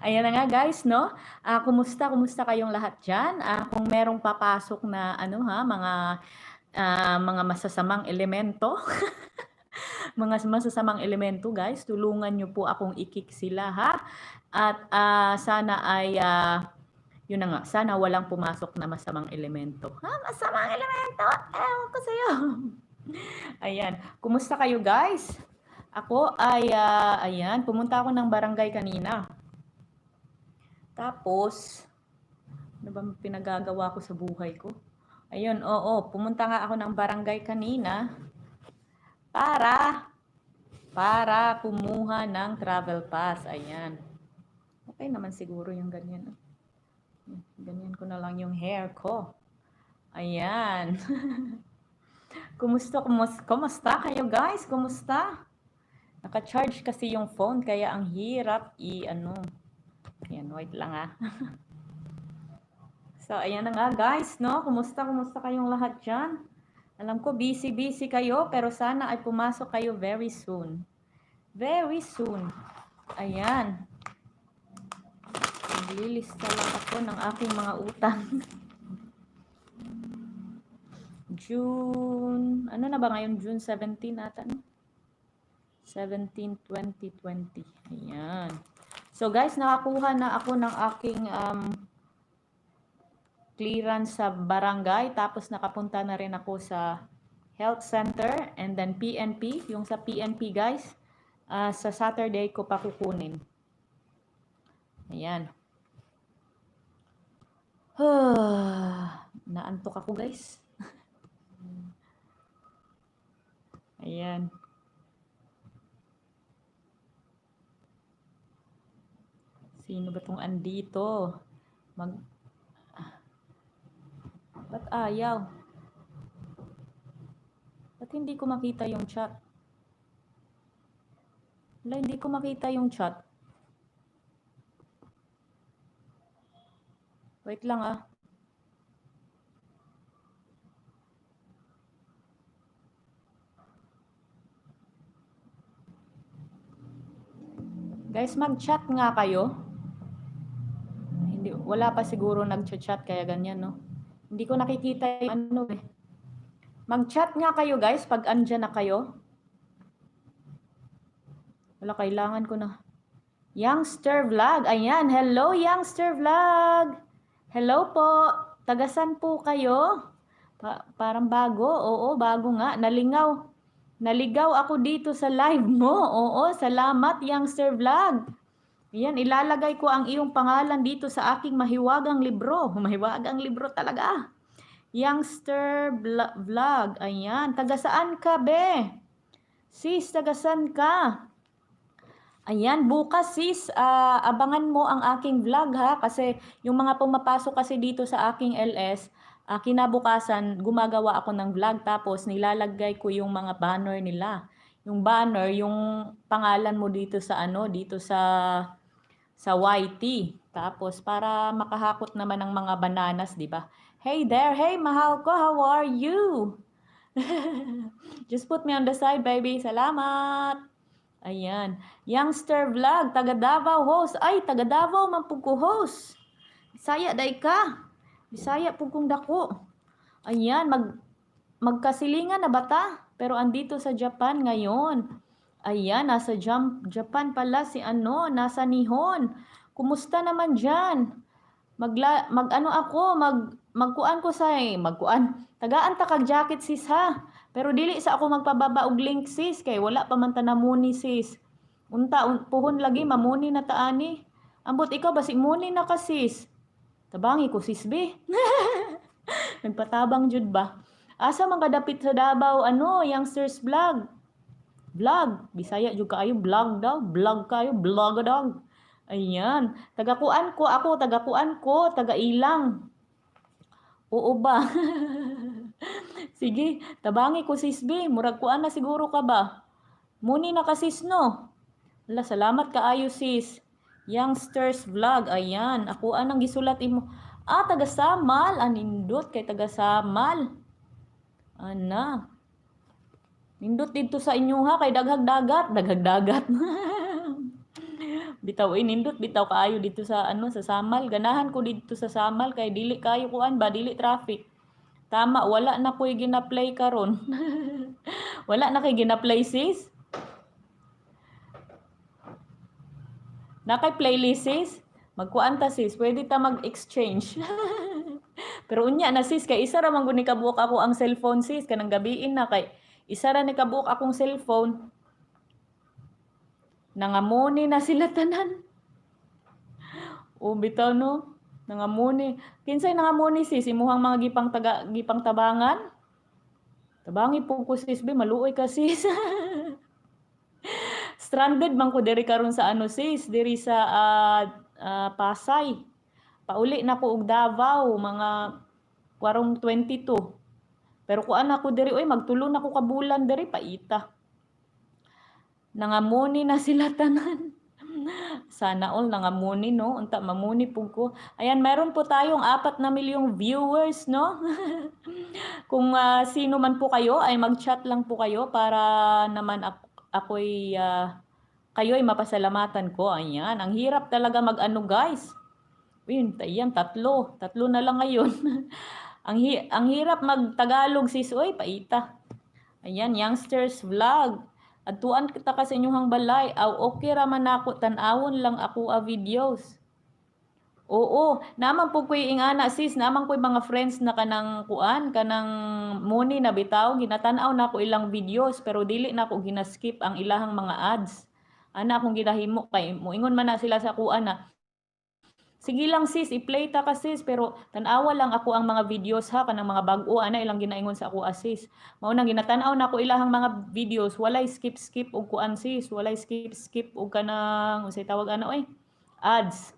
Ayan na nga guys 'no, kumusta kayong lahat diyan? Kung merong papasok na ano ha, mga masasamang elemento, mga masasamang elemento guys, tulungan niyo po akong i-kick sila ha. At, sana ay, yun na nga, sana walang pumasok na masamang elemento. Ha, masamang elemento? Ewan ko sa'yo. Ayan, kumusta kayo guys? Ako ay, ayan, pumunta ako ng barangay kanina. Tapos, ano ba pinagagawa ko sa buhay ko? Ayun, oo, pumunta nga ako ng barangay kanina para kumuha ng travel pass. Ayan. Okay naman siguro yung ganyan. Ganyan ko na lang yung hair ko. Ayan. Kumusta kayo guys? Kumusta? Naka-charge kasi yung phone kaya ang hirap i-ano. Ayan, wait lang ah. So, ayan na nga guys, no? Kumusta kayong lahat dyan? Alam ko, busy kayo, pero sana ay pumasok kayo very soon. Very soon. Ayan. Naglilista lang ako ng aking mga utang. June, ano na ba ngayon? June 17 ata, no? 17, 2020. Ayan. So guys, nakakuha na ako ng aking clearance sa barangay, tapos nakapunta na rin ako sa health center and then PNP, yung sa PNP guys, sa Saturday ko pa kukunin. Ayan. Naantok ako guys. Ayan. Sino ba tong andito? Ba't ayaw? Ba't hindi ko makita yung chat? Wala, hindi ko makita yung chat. Wait lang ah. Guys, mag-chat nga kayo. Hindi, wala pa siguro nag-chat kaya ganyan, no? Hindi ko nakikita yung ano eh. Mag-chat nga kayo guys pag andyan na kayo. Wala, kailangan ko na. Youngster Vlog. Ayan. Hello, Youngster Vlog. Hello po. Tagasan po kayo? Parang bago. Oo, bago nga. Naligaw ako dito sa live mo. Oo, salamat, Youngster Vlog. Ayan, ilalagay ko ang iyong pangalan dito sa aking mahiwagang libro. Mahiwagang libro talaga. Youngster Vlog. Ayan. Tagasaan ka, be? Sis, tagasaan ka? Ayan, bukas sis, abangan mo ang aking vlog ha. Kasi yung mga pumapasok kasi dito sa aking LS, kinabukasan gumagawa ako ng vlog. Tapos nilalagay ko yung mga banner nila. Yung banner, yung pangalan mo dito sa ano, dito sa YT. Tapos para makahakot naman ng mga bananas, di ba? Hey there, hey mahal ko, how are you? Just put me on the side, baby. Salamat. Ayan. Youngster Vlog, taga Davao host. Ay, taga Davao man pug ko host. Bisaya day ka. Bisaya pug kong dako. Ayan, magkasilingan na bata. Pero andito sa Japan ngayon. Ayan, nasa Japan pala si ano, nasa Nihon. Kumusta naman diyan? Magkuan ko say, magkuan. Tagaan ta kag jacket sis ha. Pero dili sa ako magpababa og link sis kay wala pa man ta namuni sis. Puhon lagi mamuni na taani. Ambot ikaw basi muni na ka sis. Tabangi ko sis be. Nagpatabang jud ba? Asa man kadapit sa Davao ano, youngsters vlog. Vlog, Bisaya jud kaayo vlog daw, vlog kayo, vlog daw. Ayan, tagakuan ko, taga ilang. Oo ba? Sige, tabangi ko sis B, murag kuan na siguro ka ba? Muni na ka sis no. Ala, salamat kaayo sis. Youngsters vlog, ayan, ako anang gisulat imo. Taga Samal, anindot kay taga Samal. Ana. Nindot dito sa inyo ha, kay daghag dagat. Bitaw nindot bitaw kaayo dito sa sa Samal. Ganahan ko dito sa Samal kay dili kayo kuan ba, dili traffic. Tama, wala na ko'y gina-play karon. Wala na kay gina-play sis. Nakay playlist sis. Magkuan ta sis, pwede ta mag-exchange. Pero unya na sis kay isa ra man gud ni kabuok ako ang cellphone sis kanang gabiin na kay isa ra ni kabuok akong cellphone. Nangamoni na sila tanan. O bitaw no, nangamoni. Kinsay nangamoni sis imuhang mga gipang tabangan? Tabangi po ko sis be, maluoy ka sis. Stranded man ko diri karon sa sis, diri sa Pasay. Pauli na ko og Davao mga 22. Pero kuan ako diri oy magtulo na ko ka bulan diri paita. Nangamoni na sila tanan. Sana all nangamuni no, unta mamuni pug ko. Ayan, meron po tayong 4 na milyong viewers no. Kung sino man po kayo ay mag-chat lang po kayo para naman ako'y kayo'y mapasalamatan ko. Ayan, ang hirap talaga mag-ano guys. Ayan, tatlo na lang ngayon. ang hirap mag-Tagalog sis, oy, paita. Ayan, youngsters vlog. Adtuan kita ka sa inyong balay. Okay raman ako, tanawon lang ako videos. Oo, naman po ko'y ingana sis, naman ko'y mga friends na kanang kuan, kanang money na bitaw, ginatanaw na ko ilang videos, pero dili na ko ginaskip ang ilahang mga ads. Ana akong ginahimo kay moingon man na sila sa kuan na. Sige lang sis, i-play ta ka sis, pero tanawa lang ako ang mga videos ha, kanang mga bag-o, ana ilang ginaingon sa ako sis. Mao nang ginatanaw na ko ilahang mga videos, walay skip og kuan sis, walay skip og kanang unsay tawag oy, ads.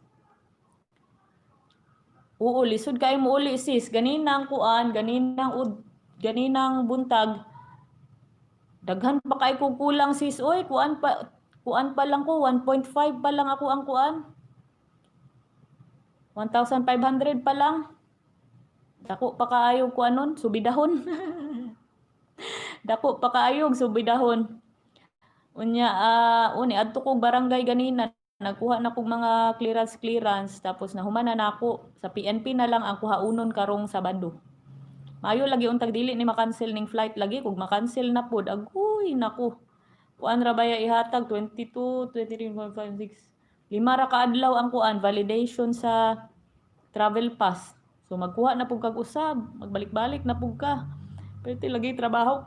Oo, lisod kayo mo uli sis, ganinang kuan, ganinang buntag. Daghan pa kay ko kulang sis, oy, kuan pa lang ko, 1.5 pa lang ako ang kuan. 1,500 pa lang. Dako pa kaayog ko anon, subidahon. Dako pa kaayog, subidahon. Unya, adto kong barangay ganina. Nagkuha na kong mga clearance. Tapos nahumana na ako. Sa PNP na lang ang kuhaunon karong Sabado. Maayo lagi untag dili ni makancel ning flight lagi. Kung makancel na pod, agoy, naku. Kuan ra baya ihatag, 22, 23, 25, 6. 5 ra ka adlaw ang kuan, validation sa travel pass. So magkuha na pug kag usab, magbalik-balik na pug ka. Pero lagi trabaho.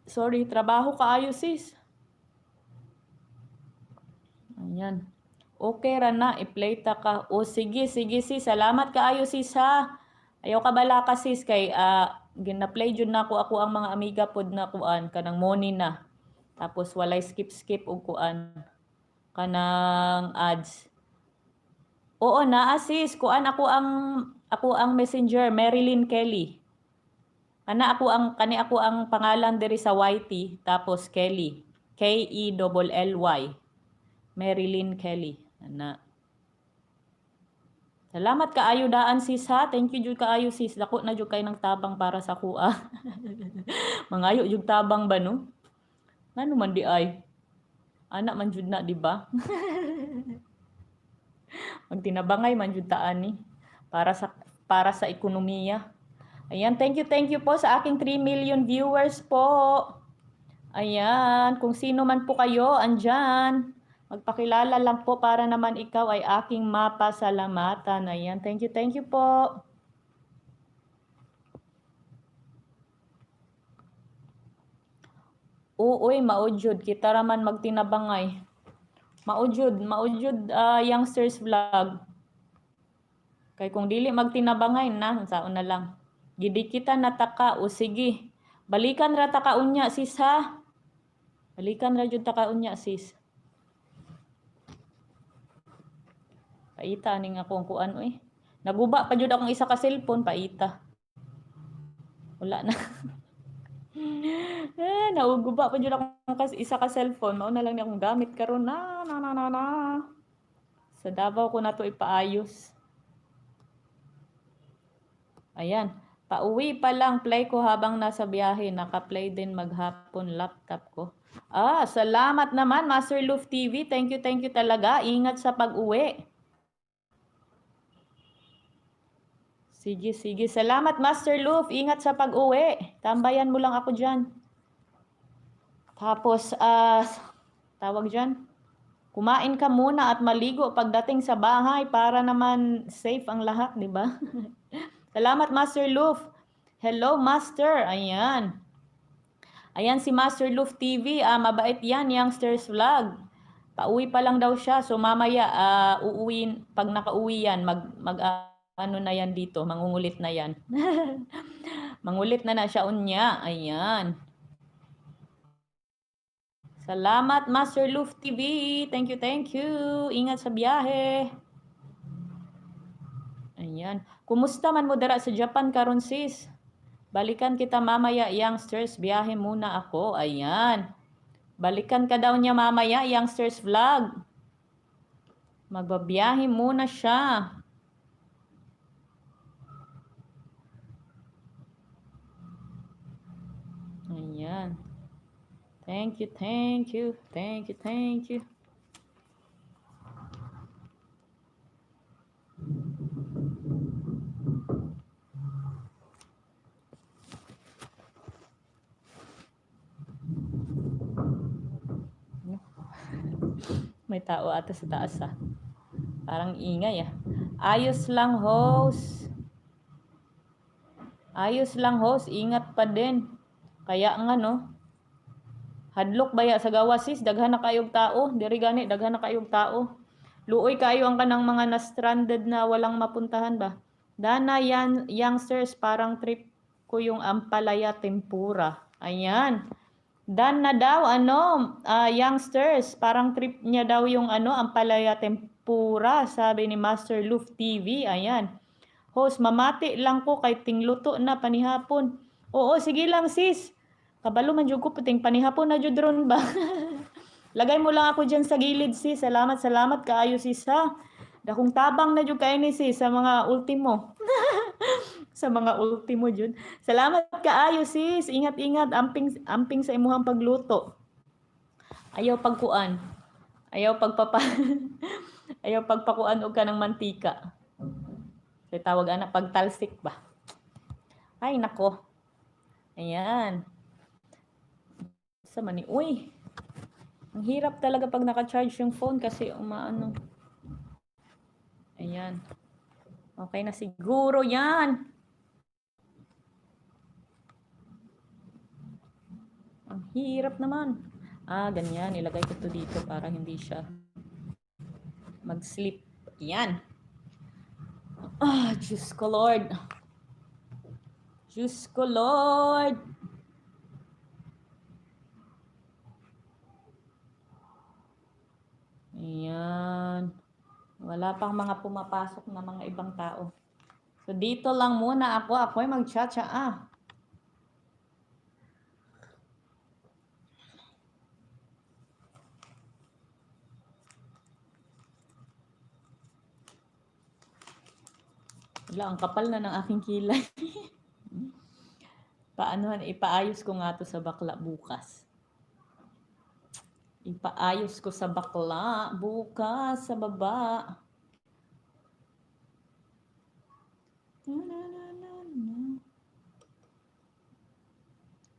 Sorry, trabaho kaayo sis. Ayan. Okay ra na, i-play ta ka. O sige sis, salamat kaayo sis ha. Ayaw ka bala ka sis kay gina-play jud na ako ang mga amiga pod na kuan kanang money na. Tapos walay skip og kuan kanang ads. Oo na sis, kuan ako ang messenger, Marilyn Kelly. Ako ang pangalan diri sa YT, tapos Kelly, Kelly. Marilyn Kelly. Salamat kaayo daan sis ha. Thank you jud kaayo sis. Dako na jud kay nang tabang para sa kuha. Mangayo jud tabang ba no? Ngano man di ay? Anak man jud na, di ba? Magtinabangay man jud ta ani para sa ekonomiya. Ayan, thank you po sa aking 3 million viewers po. Ayan, kung sino man po kayo andyan, magpakilala lang po para naman ikaw ay aking mapasalamatan. Ayan, thank you po. Uy, maudyod kita raman magtinabangay. Maudyod youngsters vlog. Kay kung dili magtinabangay na, saon na lang. Gidi kita nataka, o sige. Balikan ra ta ka unya sis ha. Balikan ra jud ta ka unya sis. Paita ning akong kuan oy. Naguba pa jud akong isa ka cellphone, paita. Wala na. Nauguba pa jud akong isa ka cellphone. Mao na lang ni akong gamit karon na. Sa Davao ko na to ipaayos. Ayan. Pauwi pa lang, play ko habang nasa biyahe. Naka-play din maghapon laptop ko. Salamat naman, Master Luf TV. Thank you talaga. Ingat sa pag-uwi. Sige. Salamat, Master Luf. Ingat sa pag-uwi. Tambayan mo lang ako dyan. Tapos, tawag dyan, kumain ka muna at maligo pagdating sa bahay para naman safe ang lahat, di ba? Salamat, Master Luf. Hello, Master. Ayan. Ayan si Master Luf TV. Mabait yan, Youngsters Vlog. Pauwi pa lang daw siya. So mamaya, uuwiin, pag nakauwi yan, ano na yan dito, mangungulit na yan. Mangulit na siya unya. Ayan. Salamat, Master Luf TV. Thank you. Ingat sa biyahe. Ayan. Kumusta man mo dara sa Japan karon sis? Balikan kita mamaya, Youngsters. Biyahe muna ako. Ayan. Balikan ka daw niya mamaya, Youngsters Vlog. Magbabiyahe muna siya. Ayan. Thank you. May tao ata sa taas Parang ingay Ayos lang host. Ingat pa din. Kaya nga no. Hadlok baya sa gawas sis, daghan na kayog tao. Diri gani, daghan na kayog tao. Luoy kayo ang kanang mga na-stranded na walang mapuntahan ba? Dana yan, Youngsters, parang trip ko yung ampalaya tempura. Ayan. Dan na daw, Youngsters, parang trip niya daw yung ampalaya tempura, sabi ni Master Luf TV. Ayan. Host, mamati lang ko kay tingluto na panihapon. Oo, sige lang sis. Kabalo man jud ko puting panihapon na jud ron ba. Lagay mo lang ako diyan sa gilid sis. Salamat kaayo sis ha. Dakong tabang na jud kay ni sis sa mga ultimo. Sa mga ultimo jud. Salamat kaayo sis. Ingat amping sa imuhang pagluto. Ayaw pagkuan. Ayaw pagpakuan og kanang mantika. Kaya tawag pagtalsik ba. Ay nako. Ayan. Sa mani. Uy. Ang hirap talaga pag naka-charge yung phone kasi umaano. Ayan. Okay na siguro yan. Ang hirap naman. Ganyan. Ilagay ko to dito para hindi siya mag-slip. Yan. Diyos ko Lord. Ayan. Wala pang mga pumapasok na mga ibang tao. So, dito lang muna ako. Ako'y mag-cha-cha. Wala, ang kapal na ng aking kilay. Ipaayos ko nga to sa bakla bukas. Ipaayos ko sa bakla bukas sa baba.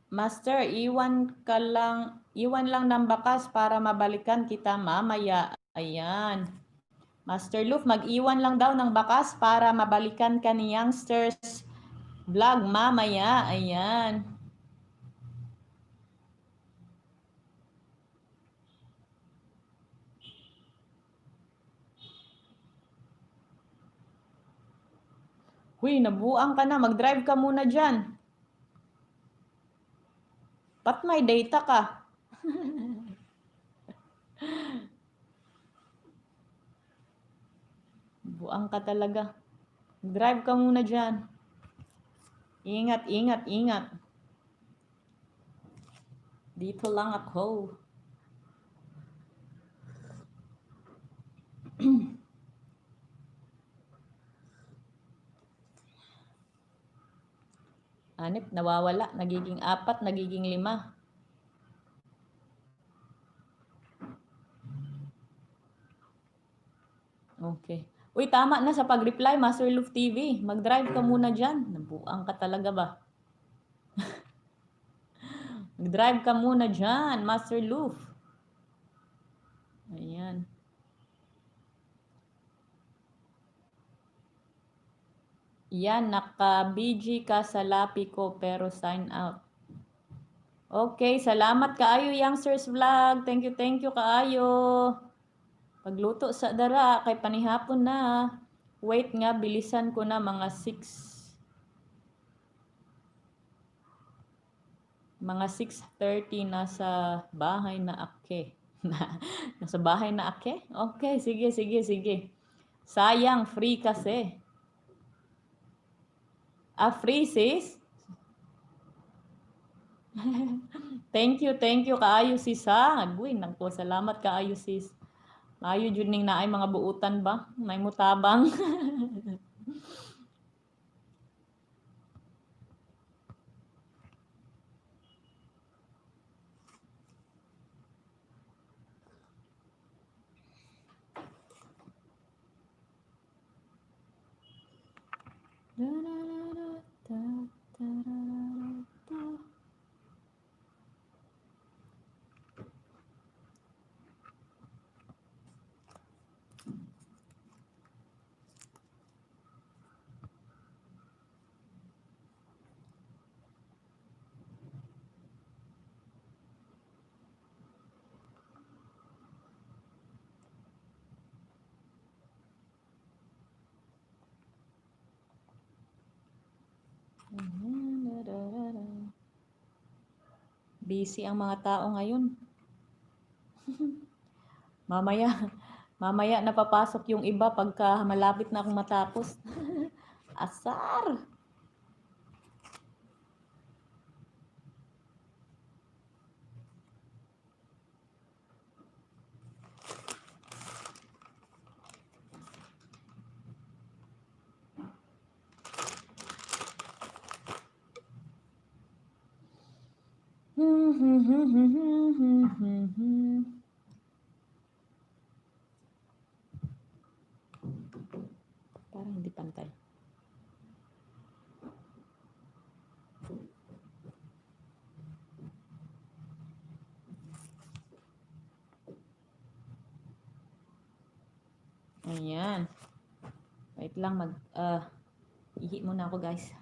Master, iwan lang ng bakas para mabalikan kita mamaya. Ayan. Master Luf, mag-iwan lang daw ng bakas para mabalikan ka ni Youngsters Vlog mamaya. Ayan. Huy, nabuang ka na. Mag-drive ka muna dyan. Ba't may data ka? Buang ka talaga. Drive ka muna dyan. Ingat. Dito lang ako. Nawawala. Nagiging 4, nagiging 5. Okay. Uy, tama na sa pag-reply, Master Luf TV. Mag-drive ka muna dyan. Nabuang ka talaga ba? Mag-drive ka muna dyan, Master Luf. Ayan. Yan, naka-BG ka sa lapi ko pero sign out. Okay, salamat kaayo, Youngsters Vlog. Thank you kaayo. Pagluto sa dara, kay panihapon na. Wait nga, bilisan ko na mga 6:30 nasa bahay na ake. Nasa bahay na ake? Okay, sige. Sayang, free kasi. Free sis? Thank you kaayo sis ha. Uy, nagpo, salamat kaayo sis. Maayo jud ning naay mga buutan ba? May mutabang. Busy ang mga tao ngayon. Mamaya napapasok yung iba pagka malapit na akong matapos. Asar! Parang hindi pantay. Ayan. Wait lang, ihi muna ako guys.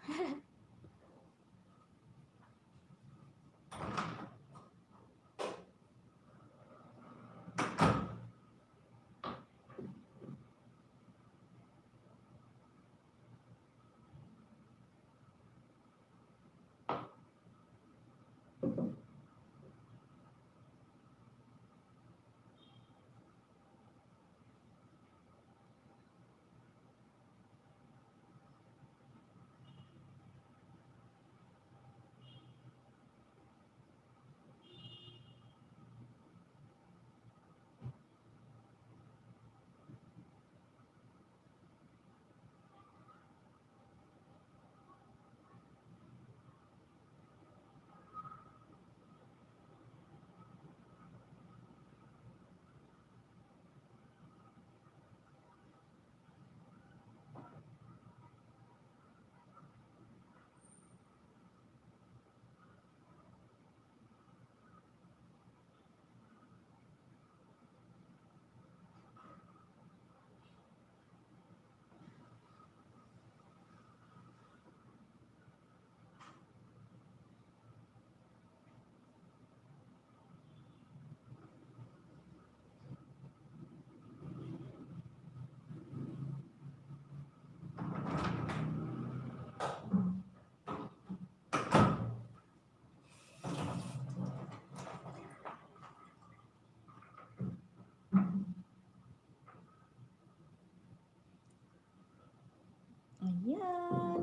Ayan.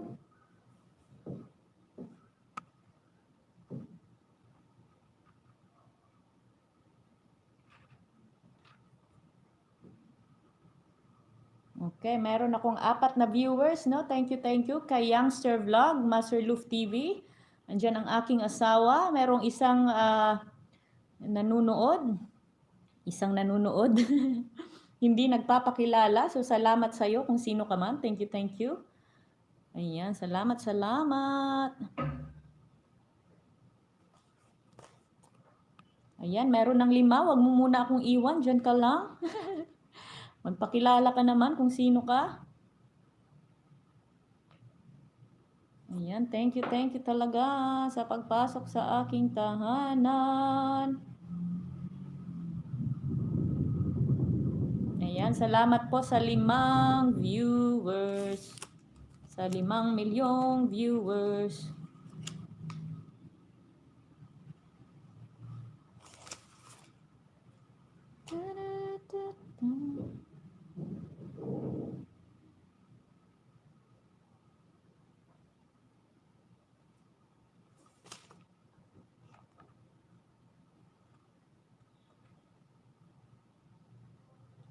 Okay, meron akong 4 na viewers, no? Thank you kay Youngster Vlog, Master Luf TV. Andiyan ang aking asawa. Merong isang nanonood. hindi nagpapakilala. So, salamat sa'yo kung sino ka man. Thank you, thank you. Ayan, salamat, salamat. Ayan, meron ng 5. Huwag mo muna akong iwan. Diyan ka lang. Magpakilala ka naman kung sino ka. Ayan, thank you talaga sa pagpasok sa aking tahanan. Ayan, salamat po sa 5 viewers. Sa 5 milyong viewers.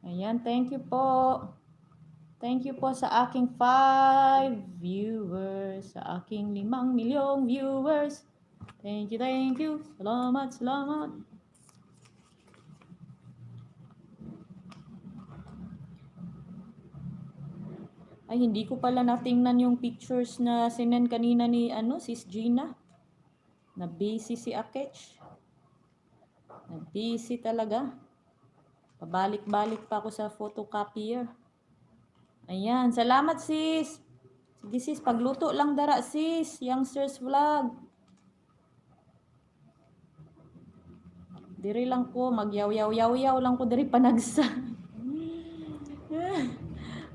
Ayan, thank you po. Thank you po sa aking 5 viewers. Sa aking 5 milyong viewers. Thank you. Salamat, salamat. Ay, hindi ko pala natingnan yung pictures na sinend kanina ni Sis Gina. Na busy si Akech. Na busy talaga. Pabalik-balik pa ako sa photocopier. Ayan, salamat sis. Sige sis, pagluto lang dara sis. Youngsters Vlog. Diri lang ko, magyaw-yaw-yaw lang ko diri panagsa.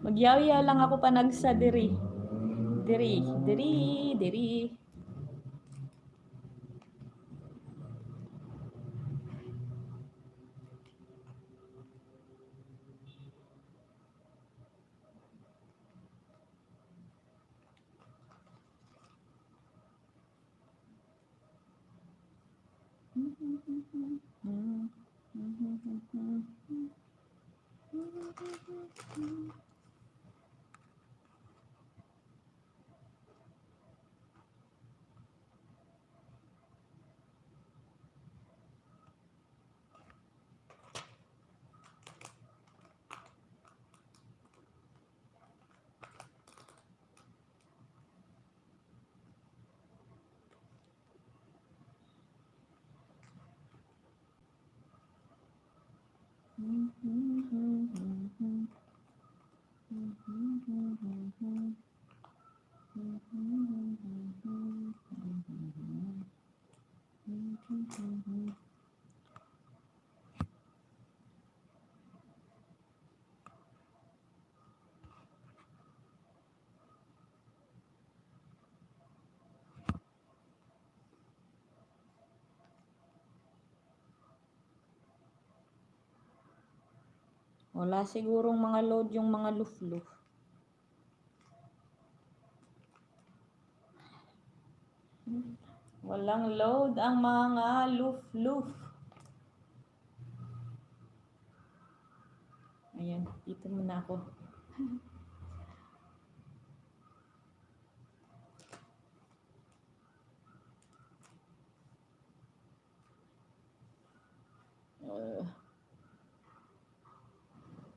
Magyaw-yaw lang ako panagsa diri. Diri. Wala sigurong mga load yung mga luf-luf. Walang load ang mga luf-luf. Ayan, dito muna ako.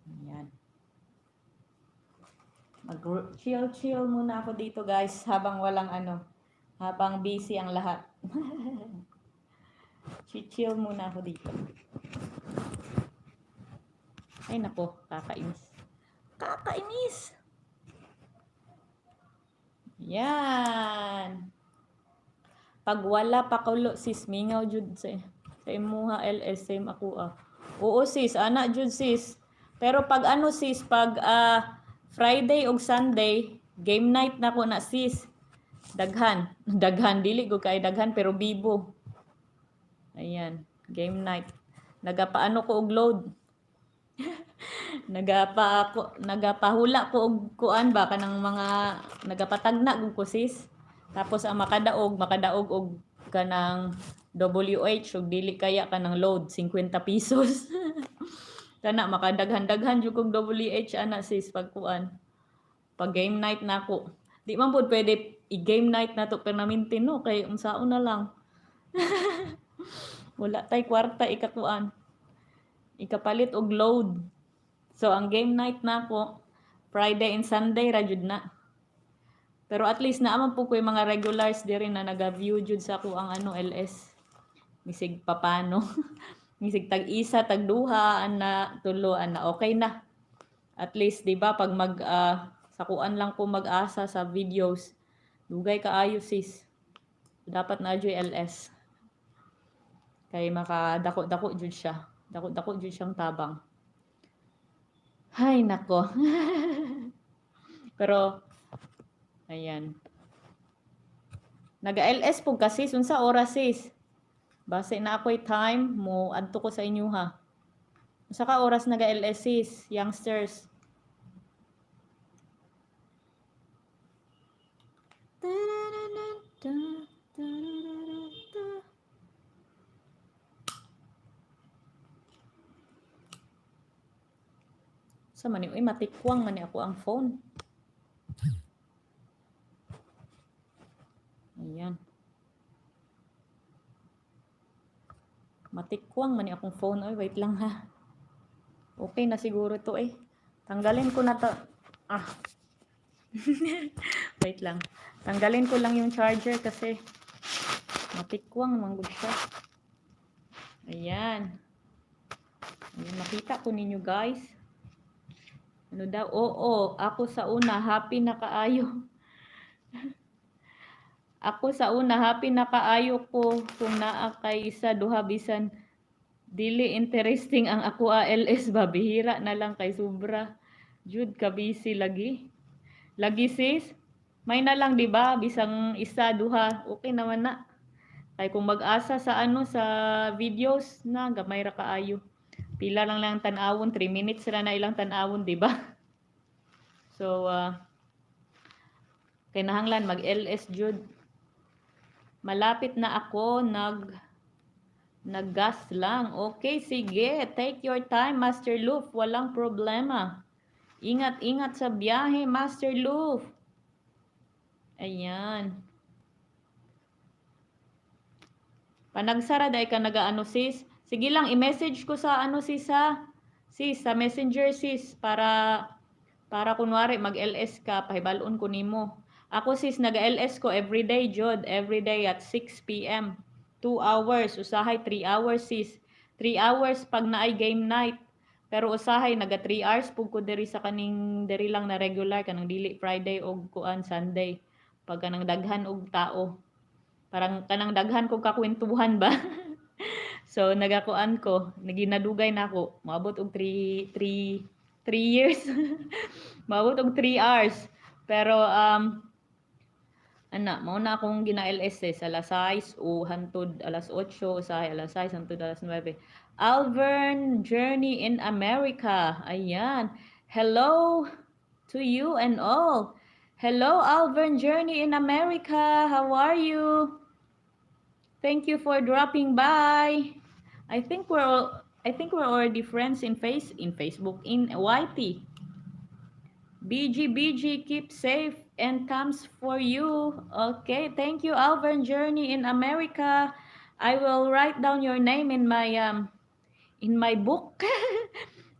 Ayan. Mag-chill muna ako dito guys habang walang habang busy ang lahat. Chill muna ako dito. Ay nako, kakainis. Yan. Pag wala pakulo sis, mingaw jud sa imuha LS same ako ah. Oo sis, ana jud sis. Pero pag sis, pag Friday ug Sunday, game night na ko na sis. Daghan dili ko kay daghan pero bibo. Ayan, game night. Nagapaano ko og load. Nagapahula ko og kuan ba kanang mga nagapatagna gud ko sis. Tapos ang makadaog og kanang WH ug dili kaya kanang load 50 pesos. Kana makadaghan-daghan jud kog WH ana sis pag kuan. Pag game night nako. Di man pud pwede i-game night nato permanente no kay unsaon na lang. Wala tay kwarta ikakuan. Ikapalit og load. So ang game night na ko Friday and Sunday ra jud na. Pero at least naaman po ko yung mga regulars diri na naga-view jud sa ko ang LS. Misig papano. Misig tag isa, tag duha, ana tulo, ana okay na. At least 'di ba pag sa kuan lang ko mag-asa sa videos. Dugay kaayo sis. Dapat na adyo LS. Kay makadako-dako jud siya. Dako-dako jud siyang tabang. Hay nako. Pero ayan. Naga-LS po kasi unsa oras sis? Base na ako'y time mo adto ko sa inyo ha. Unsa ka oras naga-LS sis, youngsters? Sa man ni matikwang man ni ako ang phone. Ayan. Matikwang man ni akong phone. Oy, wait lang ha. Okay na siguro to eh. Tanggalin ko na to. Ah. Wait lang. Tanggalin ko lang yung charger kasi matikwang manggod siya. Ayan. Ayan, makita ko ninyo guys. Ano daw? Oo, ako sa una happy na kaayo. Ako sa una happy na kaayo ko kung naa kay isa duha bisan dili interesting ang ako ALS ba bihira na lang kay sobra. Jud ka busy lagi. Lagi sis. May na lang 'di ba bisang isa duha okay naman na. Kay kung mag-asa sa sa videos na gamay ra kaayo. Pila lang tan-awon 3 minutes ra na ilang tan-awon 'di ba? So kinahanglan mag-LS jud. Malapit na ako naggas lang. Okay, sige. Take your time, Master Luf. Walang problema. Ingat-ingat sa biyahe, Master Luf. Ayan. Panagsara dai ka nagaano sis. Sige lang, i-message ko sa sis ha. Sis, sa messenger sis para kunwari mag-LS ka, pahibalon ko nimo. Ako sis, naga-LS ko everyday jud, everyday at 6 p.m. 2 hours, usahay 3 hours sis. 3 hours pag naay game night. Pero usahay naga 3 hours pug ko diri sa kaning diri lang na regular kanang dili Friday og kuan Sunday. Pag kanang daghan og tao. Parang kanang daghan kog kakwentuhan ba? So nagakuan ko, naginadugay na ako. Moabot og 3 years. Moabot og 3 hours. Pero mao na akong gina-LS sa alas 6 o hantod alas 8, usahay alas 6 hantod alas 9. Alvern Journey in America. Ayan. Hello to you and all. Hello Alvern Journey in America. How are you? Thank you for dropping by. I think we're already friends in Facebook in YT. BG, keep safe and comes for you. Okay, thank you, Alvern Journey in America. I will write down your name in my book,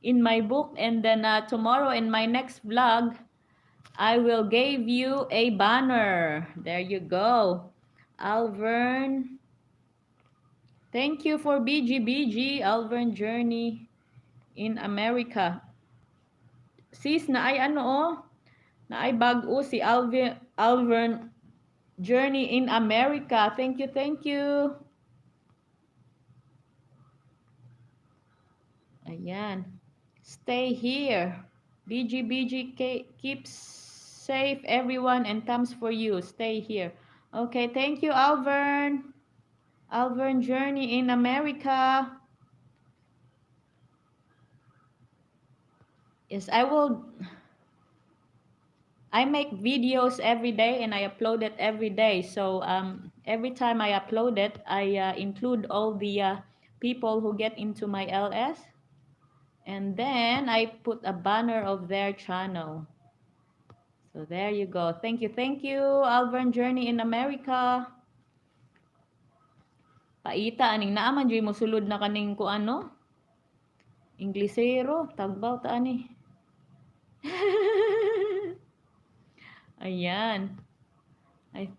in my book, and then tomorrow in my next vlog, I will give you a banner. There you go, Alvern. Thank you for BG, Alvern Journey in America. Sis, na ay na ay bag-o si Alvern Journey in America. Thank you. Ayan. Stay here. BG, keep safe everyone and comes for you. Stay here. Okay, thank you, Alvern. Alvern Journey in America. Yes, I make videos every day and I upload it every day. So every time I upload it, I include all the people who get into my LS. And then I put a banner of their channel. So there you go. Thank you, Alvern Journey in America. Paita, aning naaman dyan mo sulod na kaning Inglesero, tagbaw ta ani. Ayan. Ay.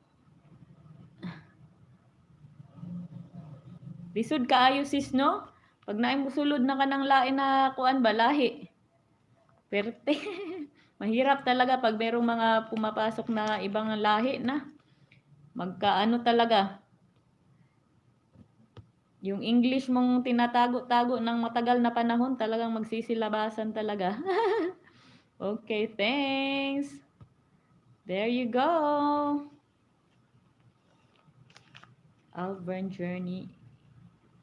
Lisod kaayo sis no? Pag naay musulod na ka ng lain na kuan ba lahi. Perte. Mahirap talaga pag merong mga pumapasok na ibang lahi na. Magkaano talaga. Yung English mong tinatago-tago ng matagal na panahon, talagang magsisilabasan talaga. Okay, thanks. There you go. Auburn Journey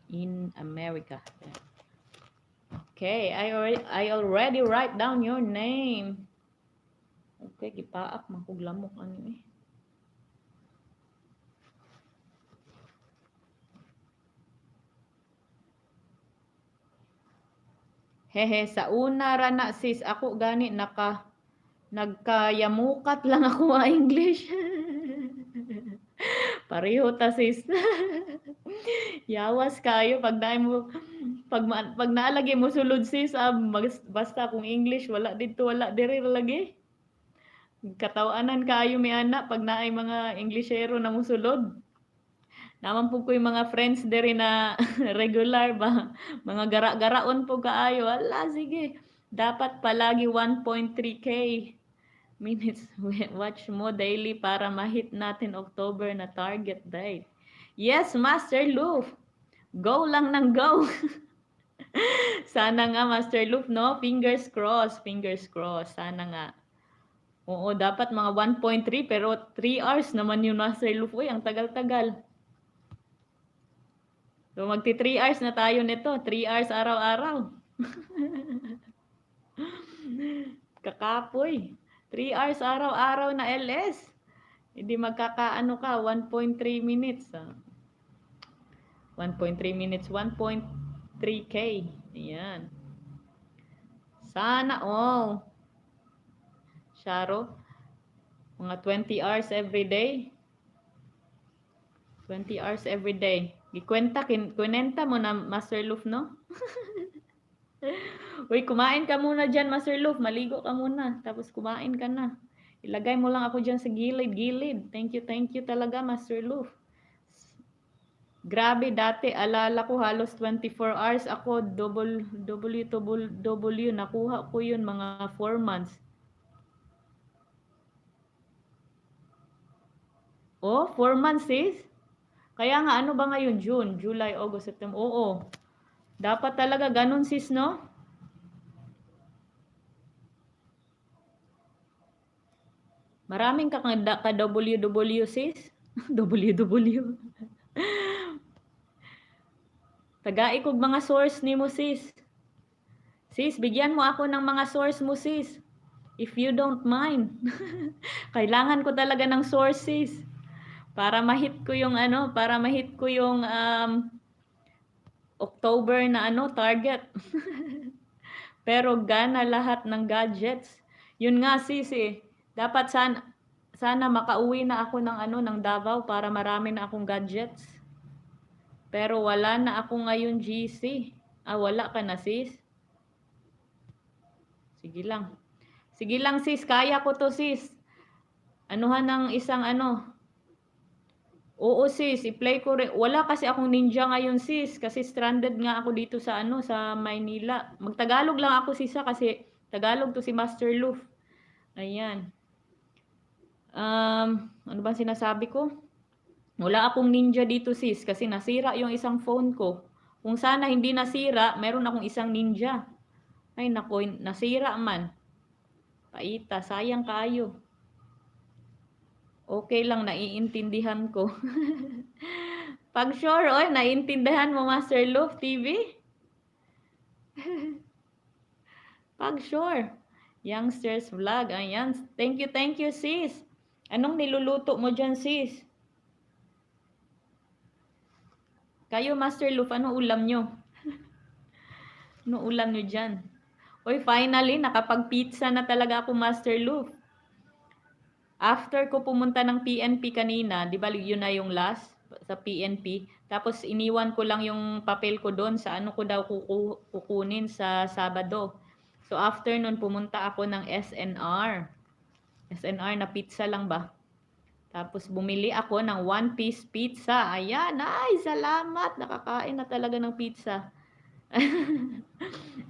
in America. Okay, I already write down your name. Okay, gipaak man kog lamok ano eh. Hehe, sa una ra na sis, ako gani nagkayamukat lang ako ang English. Pareho ta sis. Yawas kayo pag pag naalagi mo sulod sis, basta kung English wala dito wala diri lagi. Katawanan kayo mi ana pag naay mga Englishero na musulod. Naman po ko yung mga friends diri na regular ba, mga gara-garaon po kaayo. Ala, sige. Dapat palagi 1.3K minutes watch mo daily para ma-hit natin October na target date. Yes, Master Loof. Go lang ng go. Sana nga, Master Loof, no? Fingers crossed, fingers crossed. Sana nga. Oo, dapat mga 1.3 pero 3 hours naman yung Master Loof. Uy, ang tagal-tagal. So, magti 3 hours na tayo nito. 3 hours araw-araw. Kakapoy. 3 hours araw-araw na LS. Hindi magkakaano ka, 1.3 minutes. 1.3 minutes, 1.3K. Ayan. Sana all. Sharo, mga 20 hours every day. 20 hours every day. Kwenta mo na, Master Loof, no? Uy, kumain ka muna dyan, Master Loof. Maligo ka muna. Tapos kumain ka na. Ilagay mo lang ako dyan sa gilid. Thank you talaga, Master Loof. Grabe, dati, alala ko halos 24 hours ako, W. Nakuha ko yun mga 4 months. Oh, 4 months, sis? Kaya nga, ano ba ngayon? June, July, August, September. Oo. Dapat talaga ganun, sis, no? Maraming ka-WW, sis. WW. Tagai kog mga source ni mo, sis. Sis, bigyan mo ako ng mga source mo, sis. If you don't mind. Kailangan ko talaga ng sources. Para ma-hit ko yung October na target. Pero gana lahat ng gadgets. Yun nga sis dapat sana makauwi na ako ng Davao para marami na akong gadgets. Pero wala na ako ngayon GC. Wala ka na sis. Sige lang sis, kaya ko to sis. Anuhan ng isang Oo sis, i-play ko rin. Wala kasi akong ninja ngayon sis, kasi stranded nga ako dito sa sa Maynila. Magtagalog lang ako sis kasi Tagalog to si Master Loof. Ayan. Ano ba sinasabi ko? Wala akong ninja dito sis kasi nasira yung isang phone ko. Kung sana hindi nasira, meron akong isang ninja. Ay nako, nasira man. Paita, sayang kayo. Okay lang, naiintindihan ko. Pag sure, naiintindihan mo Master Loof TV? Pag sure. Youngsters Vlog, ayan. Thank you sis. Anong niluluto mo dyan sis? Kayo Master Loof, ano ulam nyo? Ano ulam nyo dyan? Oy, finally, nakapag-pizza na talaga ako Master Loof. After ko pumunta ng PNP kanina, di ba yun na yung last? sa PNP. Tapos iniwan ko lang yung papel ko doon sa ano ko daw kukunin sa Sabado. So after nun pumunta ako ng SNR. SNR na pizza lang ba? Tapos bumili ako ng one-piece pizza. Ayan, ay salamat. Nakakain na talaga ng pizza.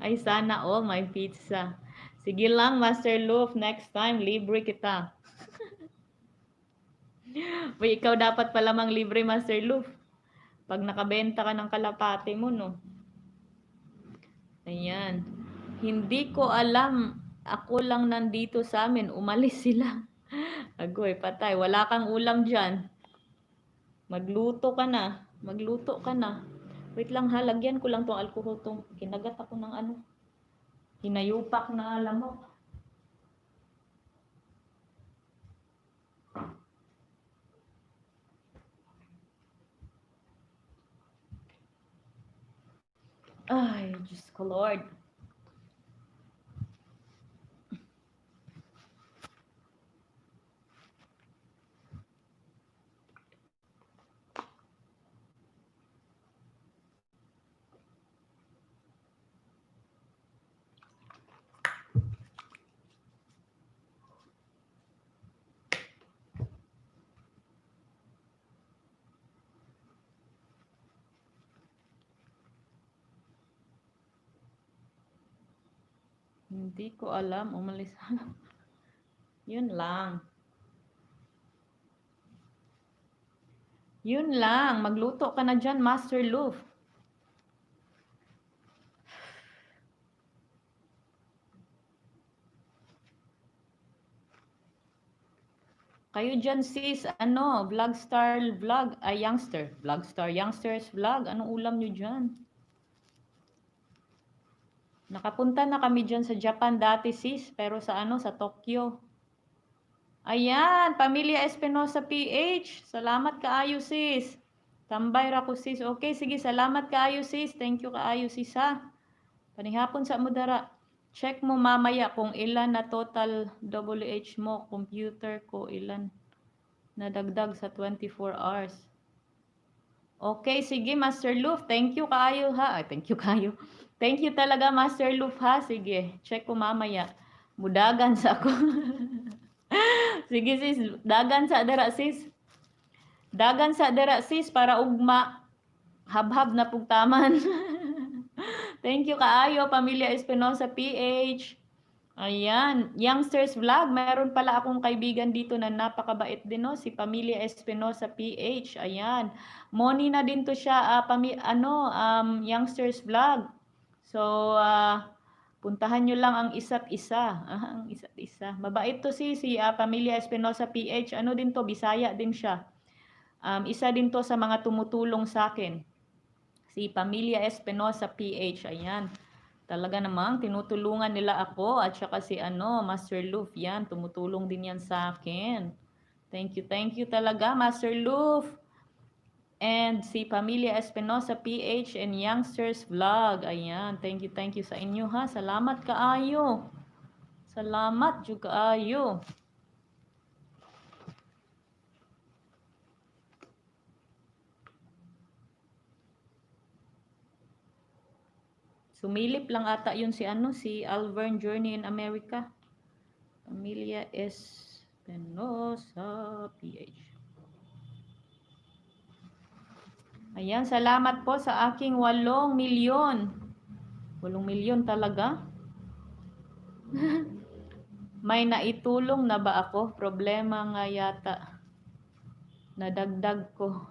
Ay sana all my pizza. Sige lang, Master Loof. Next time, libre kita. Uy, ikaw dapat pala mang libre, Master Loof. Pag nakabenta ka ng kalapate mo, no? Ayan. Hindi ko alam. Ako lang nandito sa amin. Umalis sila. Agoy, patay. Wala kang ulam dyan. Magluto ka na. Magluto ka na. Wait lang ha. Lagyan ko lang tong alcohol. Kinagat ako ng ano. Hinayupak na lamok. Ay, Diyos ko Lord. Hindi ko alam. Umalis. Yun lang. Yun lang. Magluto ka na dyan, Master Loof. Kayo dyan sis, ano, Vlogstar Vlog, ay Youngster, Vlogstar, Youngsters Vlog, anong ulam nyo dyan? Nakapunta na kami dyan sa Japan dati sis, pero sa ano, sa Tokyo. Ayan, Pamilya Espinosa PH, salamat kaayo sis. Tambay ra ko sis, okay, sige, salamat kaayo sis, thank you kaayo sis ha. Panihapon sa mudara, check mo mamaya kung ilan na total WH mo, computer ko, ilan. Nadagdag sa 24 hours. Okay, sige, Master Loof. Thank you kayo ha. Ay, thank you kayo. Thank you talaga, Master Loof ha. Sige, check ko mamaya. Mudagan sa ako. Sige sis, dagan sa dara sis. Dagan sa dara sis para ugma. Habhab na pugtaman. Thank you kaayo, Pamilya Espinosa PH. Ayan, Youngsters Vlog, meron pala akong kaibigan dito na napakabait din, no? Si Pamilya Espinosa PH. Ayan. Moni na din to siya, Youngsters Vlog. So, puntahan nyo lang ang isa't isa. Ang isa't isa. Mabait to si Pamilya Espinosa PH. Ano din to, Bisaya din siya. Isa din to sa mga tumutulong sa akin. Si Pamilya Espinosa PH. Ayan. Talaga namang tinutulungan nila ako at saka si Master Loof yan, tumutulong din yan sa akin. Thank you talaga Master Loof. And si Pamilya Espinosa PH and Youngsters Vlog. Ayan, thank you sa inyo ha. Salamat kaayo. Salamat jud kaayo. Sumilip lang ata yun si Alvern Journey in America. Pamilya Espinosa PH. Ayan, salamat po sa aking 8 milyon. 8 milyon talaga? May naitulong na ba ako? Problema nga yata. Nadagdag ko.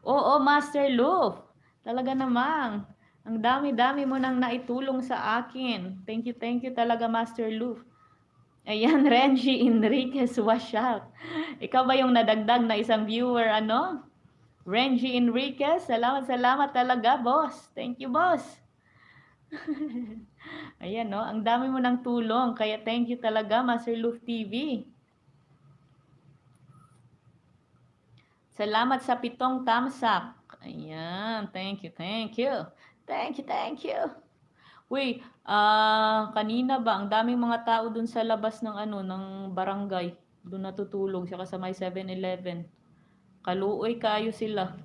Oo, Master Loof. Talaga namang. Ang dami-dami mo nang naitulong sa akin. Thank you talaga, Master Loof. Ayan, Renji Enriquez Washak. Ikaw ba yung nadagdag na isang viewer, Renji Enriquez, salamat talaga, boss. Thank you, boss. Ayan, no? Ang dami mo ng tulong. Kaya thank you talaga, Master Loof TV. Salamat sa 7 thumbs up. Ayan, thank you. Thank you. Uy, kanina ba, ang daming mga tao dun sa labas ng ng barangay. Doon natutulog siya sa may 7-Eleven. Kaluoy kayo sila.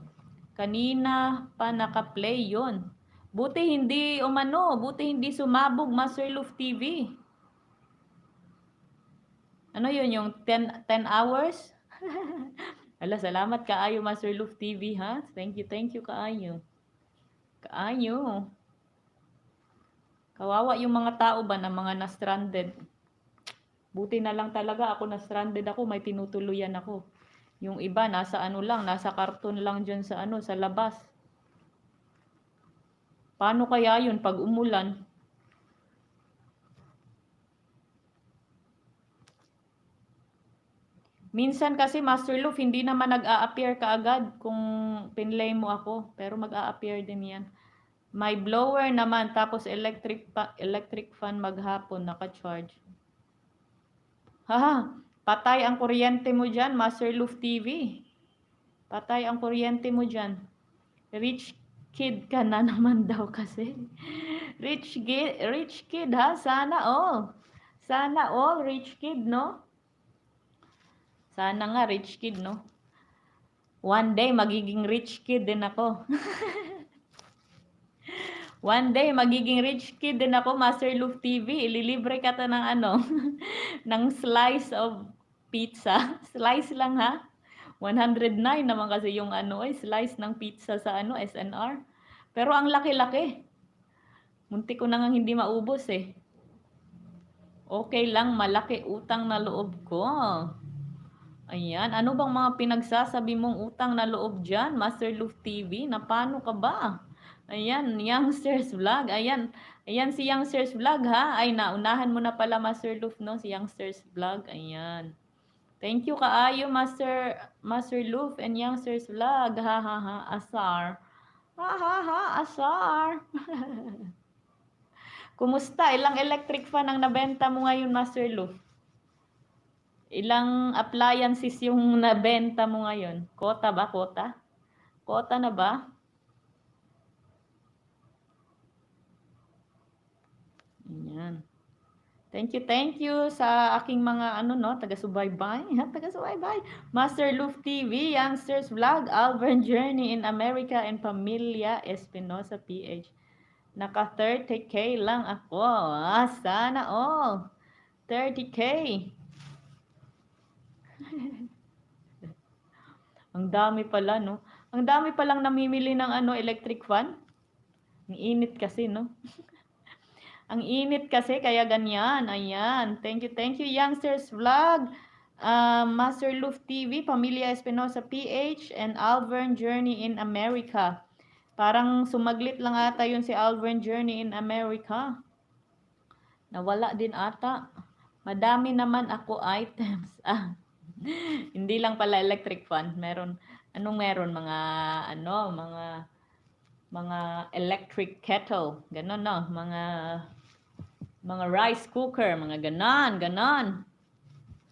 Kanina pa naka-play yon. Buti hindi buti hindi sumabog Master Love TV. Ano yun, yung 10 hours? Ala, salamat kaayo Master Love TV, ha? Thank you kaayo. Kaayo. Kawawa yung mga tao ba na mga na-stranded. Buti na lang talaga ako na-stranded ako, may tinutuluyan ako. Yung iba nasa nasa karton lang diyan sa sa labas. Paano kaya yun pag umulan? Minsan kasi Master Love, hindi naman nag-a-appear kaagad kung pinlay mo ako. Pero mag-a-appear din yan. May blower naman, tapos electric fan maghapon, naka-charge. Haha, patay ang kuryente mo dyan, Master Love TV. Patay ang kuryente mo dyan. Rich kid ka na naman daw kasi. Rich kid ha, sana all. Sana all rich kid, no? Sana nga rich kid, no? One day, magiging rich kid din ako. One day, magiging rich kid din ako, Master Love TV. Ililibre ka ta ng ng slice of pizza. Slice lang, ha? 109 naman kasi yung slice ng pizza sa SNR. Pero ang laki-laki. Munti ko na nga hindi maubos eh. Okay lang, malaki utang na loob ko. Ayan, ano bang mga pinagsasabi mong utang na loob dyan, Master Love TV? Na paano ka ba? Ayan, Youngsters Vlog. Ayan, ayan si Youngsters Vlog, ha? Ay, naunahan mo na pala, Master Love, no? Si Youngsters Vlog. Ayan. Thank you kaayo, Master Love and Youngsters Vlog. Ha, ha, ha, asar. Ha, ha, ha, asar. Kumusta? Ilang electric fan ang nabenta mo ngayon, Master Love? Ilang appliances yung nabenta mo ngayon? Kota ba? Kota? Kota na ba? Ayan. Thank you sa aking mga taga-subaybay. Taga-subaybay. Master Love TV, Youngsters Vlog, Alvern Journey in America, and Pamilya Espinosa PH. Naka 30k lang ako. Sana all. 30k. Ang dami pala, no? Ang dami palang namimili ng electric fan. Ang init kasi, no? Ang init kasi, kaya ganyan. Ayan. Thank you, Youngsters Vlog, Master Love TV, Pamilya Espinosa PH, and Alvern Journey in America. Parang sumaglit lang ata yun si Alvern Journey in America. Nawala din ata. Madami naman ako items. Hindi lang pala electric fan. Meron, meron? Mga electric kettle. Ganon, no? Mga rice cooker. Mga ganon.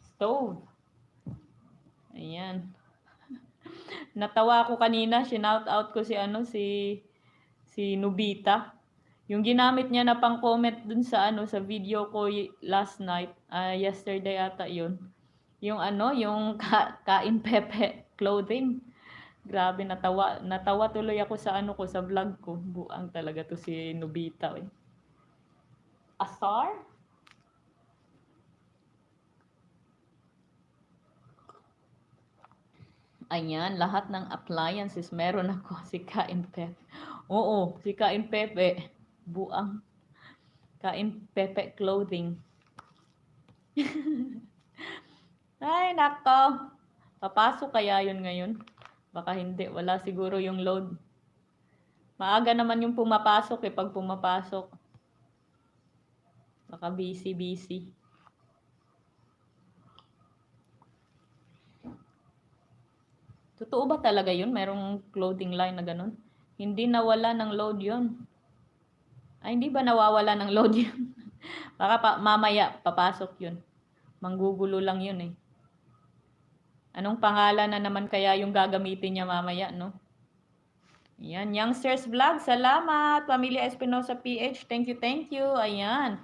Stove. Ayan. Natawa ako kanina. Shinout out ko si Nobita. Yung ginamit niya na pang comment dun sa sa video ko last night, yesterday ata yun. Yung yung kain pepe clothing. Grabe, natawa tuloy ako sa ko sa vlog ko. Buang talaga to si Nobita eh. Asar? Ayan, lahat ng appliances meron ako. Si Kain Pepe. Oo, si Kain Pepe. Buang. Kain Pepe clothing. Ay, nako. Papasok kaya yun ngayon? Baka hindi. Wala siguro yung load. Maaga naman yung pumapasok eh. Pag pumapasok. Baka busy. Totoo ba talaga yun? Merong clothing line na ganun? Hindi nawala ng load yun. Ay, hindi ba nawawala ng load yun? Baka mamaya papasok yun. Manggugulo lang yun eh. Anong pangalan na naman kaya yung gagamitin niya mamaya, no? Ayan, Youngsters Vlog, salamat. Pamilya Espinosa PH, thank you. Ayan.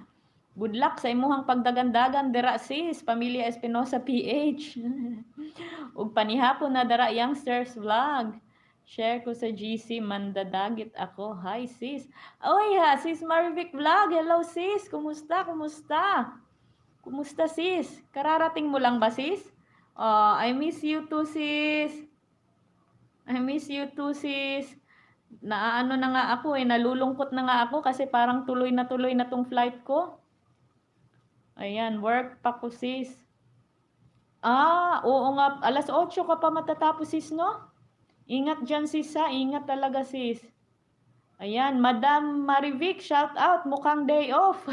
Good luck sa imuhang pagdagandagan dira sis, Pamilya Espinosa PH. Ug panihapon na dara youngsters vlog. Share ko sa GC, mandadagit ako. Hi sis. Oy ha, sis Marivic vlog. Hello sis, kumusta? Kumusta? Kumusta sis? Kararating mo lang ba sis? I miss you too sis. I miss you too sis. Naaano na nga ako nalulungkot na nga ako kasi parang tuloy na tong flight ko. Ayan, work pa ko sis. Oo nga, alas 8 ka pa matatapos sis, no? Ingat dyan sis ha, ingat talaga sis. Ayan, Madam Marivic, shout out, mukhang day off.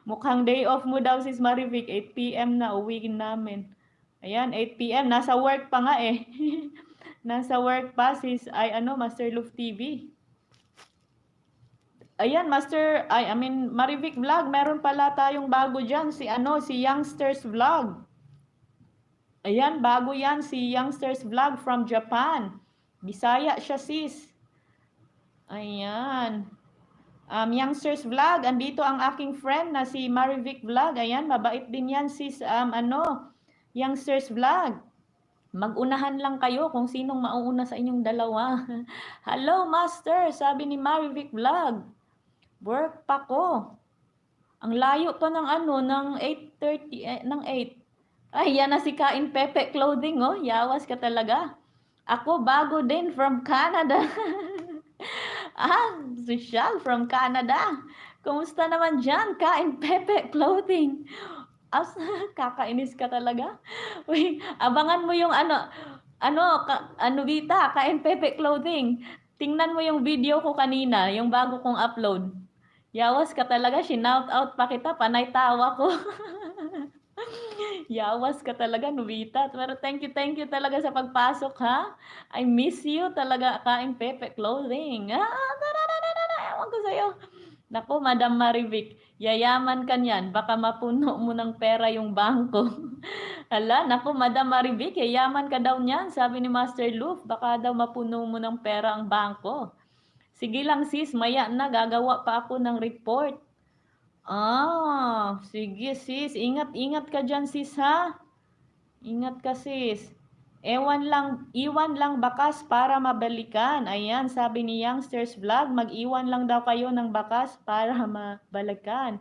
Mukhang day off mo daw sis Marivic, 8 PM na uwi namin. Ayan, 8 PM, nasa work pa nga eh. Nasa work pa sis, Master Love TV. Ayan, Marivic Vlog, meron pala tayong bago dyan, si Youngsters Vlog. Ayan, bago yan, si Youngsters Vlog from Japan. Bisaya siya, sis. Ayan. Youngsters Vlog, andito ang aking friend na si Marivic Vlog. Ayan, mabait din yan, sis, Youngsters Vlog. Mag-unahan lang kayo kung sinong mauuna sa inyong dalawa. Hello, Master, sabi ni Marivic Vlog. Work pa ko. Ang layo pa ng ng 8:30, ng 8. Ay, yan na si Kain Pepe Clothing, oh. Yawas ka talaga. Ako, bago din from Canada. Social from Canada. Kumusta naman dyan, Kain Pepe Clothing? Kakainis ka talaga. Uy, abangan mo yung Vita, Kain Pepe Clothing. Tingnan mo yung video ko kanina, yung bago kong upload. Yawas ka talaga, shinout out pa kita, panay tawa ko. Yawas ka talaga, Nubita. Pero thank you talaga sa pagpasok, ha? I miss you talaga, Kain Pepe Clothing. Ewan ko sa'yo. Naku, Madam Marivic, yayaman ka niyan. Baka mapuno mo ng pera yung bangko. Hala, naku, Madam Marivic, yayaman ka daw niyan. Sabi ni Master Luf, baka daw mapuno mo ng pera ang bangko. Sige lang sis, maya na, gagawa pa ako ng report. Sige sis, ingat ka dyan sis ha. Ingat ka sis. Iwan lang bakas para mabalikan. Ayan, sabi ni Youngsters Vlog, mag-iwan lang daw kayo ng bakas para mabalikan.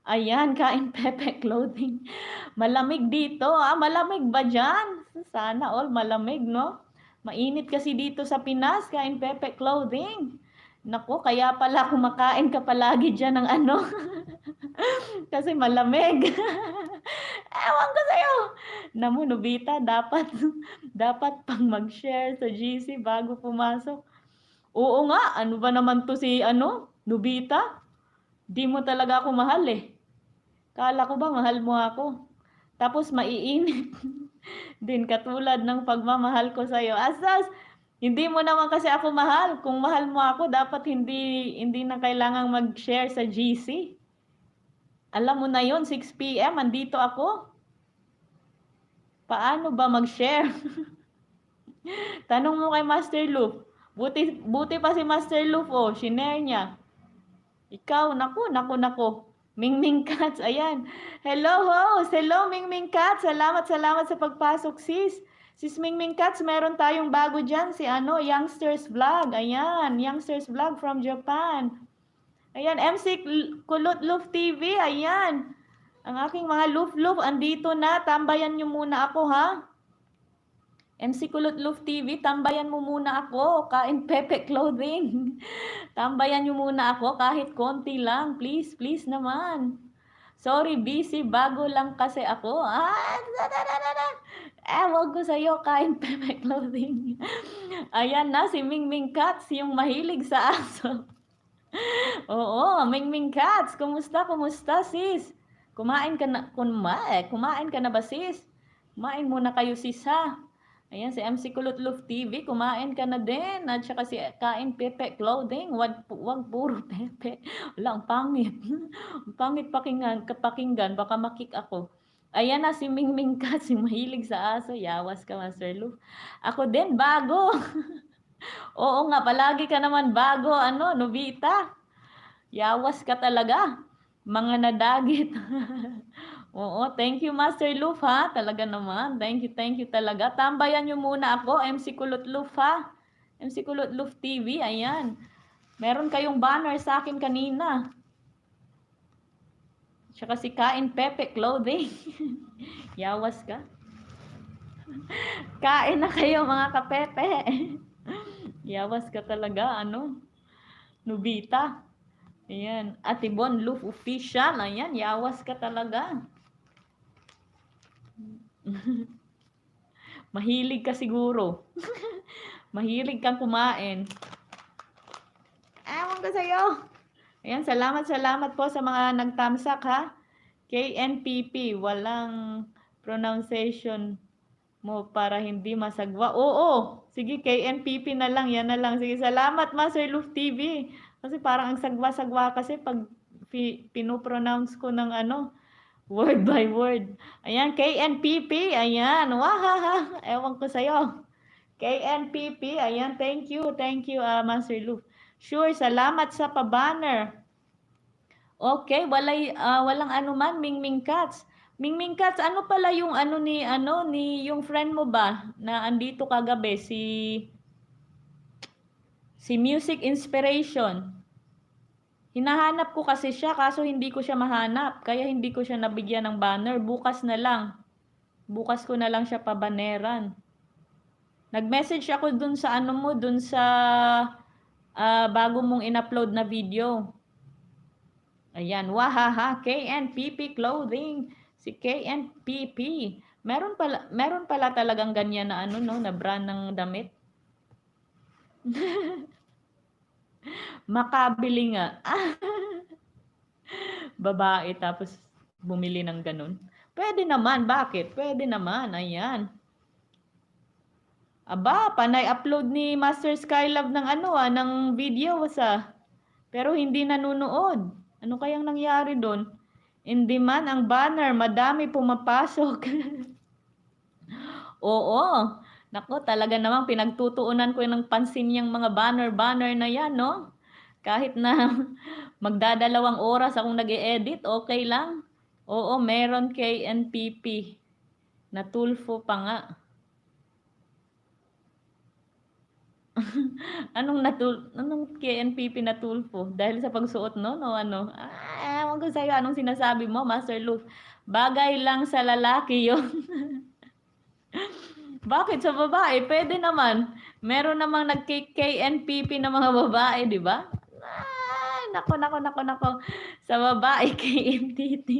Ayan, Kain Pepe Clothing. Malamig dito, malamig ba dyan? Sana all malamig, no? Mainit kasi dito sa Pinas, Kain Pepe Clothing. Naku, kaya pala kumakain ka palagi dyan ng kasi malamig. Ewan ko sa'yo. Namu, Nubita, dapat pang mag-share sa GC bago pumasok. Oo nga, ano ba naman to si Nubita? Di mo talaga ako mahal eh. Kala ko ba mahal mo ako? Tapos maiinit din katulad ng pagmamahal ko sa'yo. Asas, hindi mo naman kasi ako mahal. Kung mahal mo ako, dapat hindi na kailangang mag-share sa GC. Alam mo na yon, 6 PM, andito ako. Paano ba mag-share? Tanong mo kay Master Luf. Buti pa si Master Luf, shinare niya. Ikaw, naku. Mingming Cats, ayan. Hello, host. Hello, Mingming Cats. Salamat sa pagpasok, sis. Sis Mingming Cats, meron tayong bago dyan, si Youngsters Vlog. Ayan, Youngsters Vlog from Japan. Ayan, MC Kulot Luf TV, ayan. Ang aking mga luf-luf, andito na. Tambayan nyo muna ako, ha? MC Kulot Luf TV, tambayan mo muna ako. Kain Pepe Clothing. Tambayan nyo muna ako kahit konti lang. Please naman. Sorry, busy. Bago lang kasi ako. Wag ko sa'yo, Kain Pepe Clothing. Ayan na, si Mingming Cats, yung mahilig sa aso. Oo, Mingming Cats, kumusta sis? Kumain ka na ba sis? Kumain muna kayo sis ha. Ayan, si MC Kulot Luf TV, kumain ka na din. At saka si Kain Pepe Clothing, wag puro Pepe. Wala, ang pangit. Ang pangit pakinggan, baka makik ako. Ayan na si Mingming Cats, yung mahilig sa aso. Yawas ka, Master Luf. Ako din, bago. Oo nga, palagi ka naman bago, Nobita. Yawas ka talaga. Mga nadagit. Oo, thank you Master Luf ha. Talaga naman. Thank you talaga. Tambayan nyo muna ako, MC Kulot Luf ha. MC Kulot Luf TV, ayan. Meron kayong banner sa akin kanina. Tsaka si Kain Pepe Clothing. Yawas ka. Kain na kayo mga kapepe. Yawas ka talaga, ano? Nubita. Ayan. Atibon Luf Official. Ayan, yawas ka talaga. Mahilig ka siguro. Mahilig kang kumain. Ewan ko sa'yo. Ayan, salamat po sa mga nagtamsak ha. KNPP, walang pronunciation mo para hindi masagwa. Oo, sige KNPP na lang, yan na lang. Sige, salamat Master Luf TV. Kasi parang ang sagwa-sagwa kasi pag pinopronounce ko ng ano, word by word. Ayan, KNPP, ayan. Wahaha, ewan ko sa'yo. KNPP, ayan, thank you, Master Luf. Sure, salamat sa pa-banner. Okay, walang anuman, Mingming Cats. Mingming Cats, ano pala yung ni yung friend mo ba na andito kagabi si Music Inspiration. Hinahanap ko kasi siya kaso hindi ko siya mahanap kaya hindi ko siya nabigyan ng banner. Bukas na lang. Bukas ko na lang siya pabaneran. Nag-message ako dun sa dun sa bago mong in-upload na video. Ayan, wahaha, KNPP Clothing. Si KNPP. Meron pala talagang ganyan na na brand ng damit. Makabili nga. Babae tapos bumili ng ganun. Pwede naman, bakit? Pwede naman, ayan. Aba, panay upload ni Master Skylab ng ng video pero hindi nanonood. Ano kayang nangyari doon? Hindi man ang banner, madami pumapasok. Oo. Nako, talaga namang pinagtutuunan ko ng pansin yung mga banner na yan, no? Kahit na magdadalawang oras akong nag-e-edit, okay lang. Oo, meron kay NPP. Natulfo pa nga. Anong KNPP na tulfo? Dahil sa pagsuot no? No ano? Ewan ko sa'yo, anong sinasabi mo, Master Luf? Bagay lang sa lalaki yon. Bakit sa babae? Pwede naman. Meron namang nag-KNPP na mga babae, di ba? Ay, nako. Sa babae, KNTT.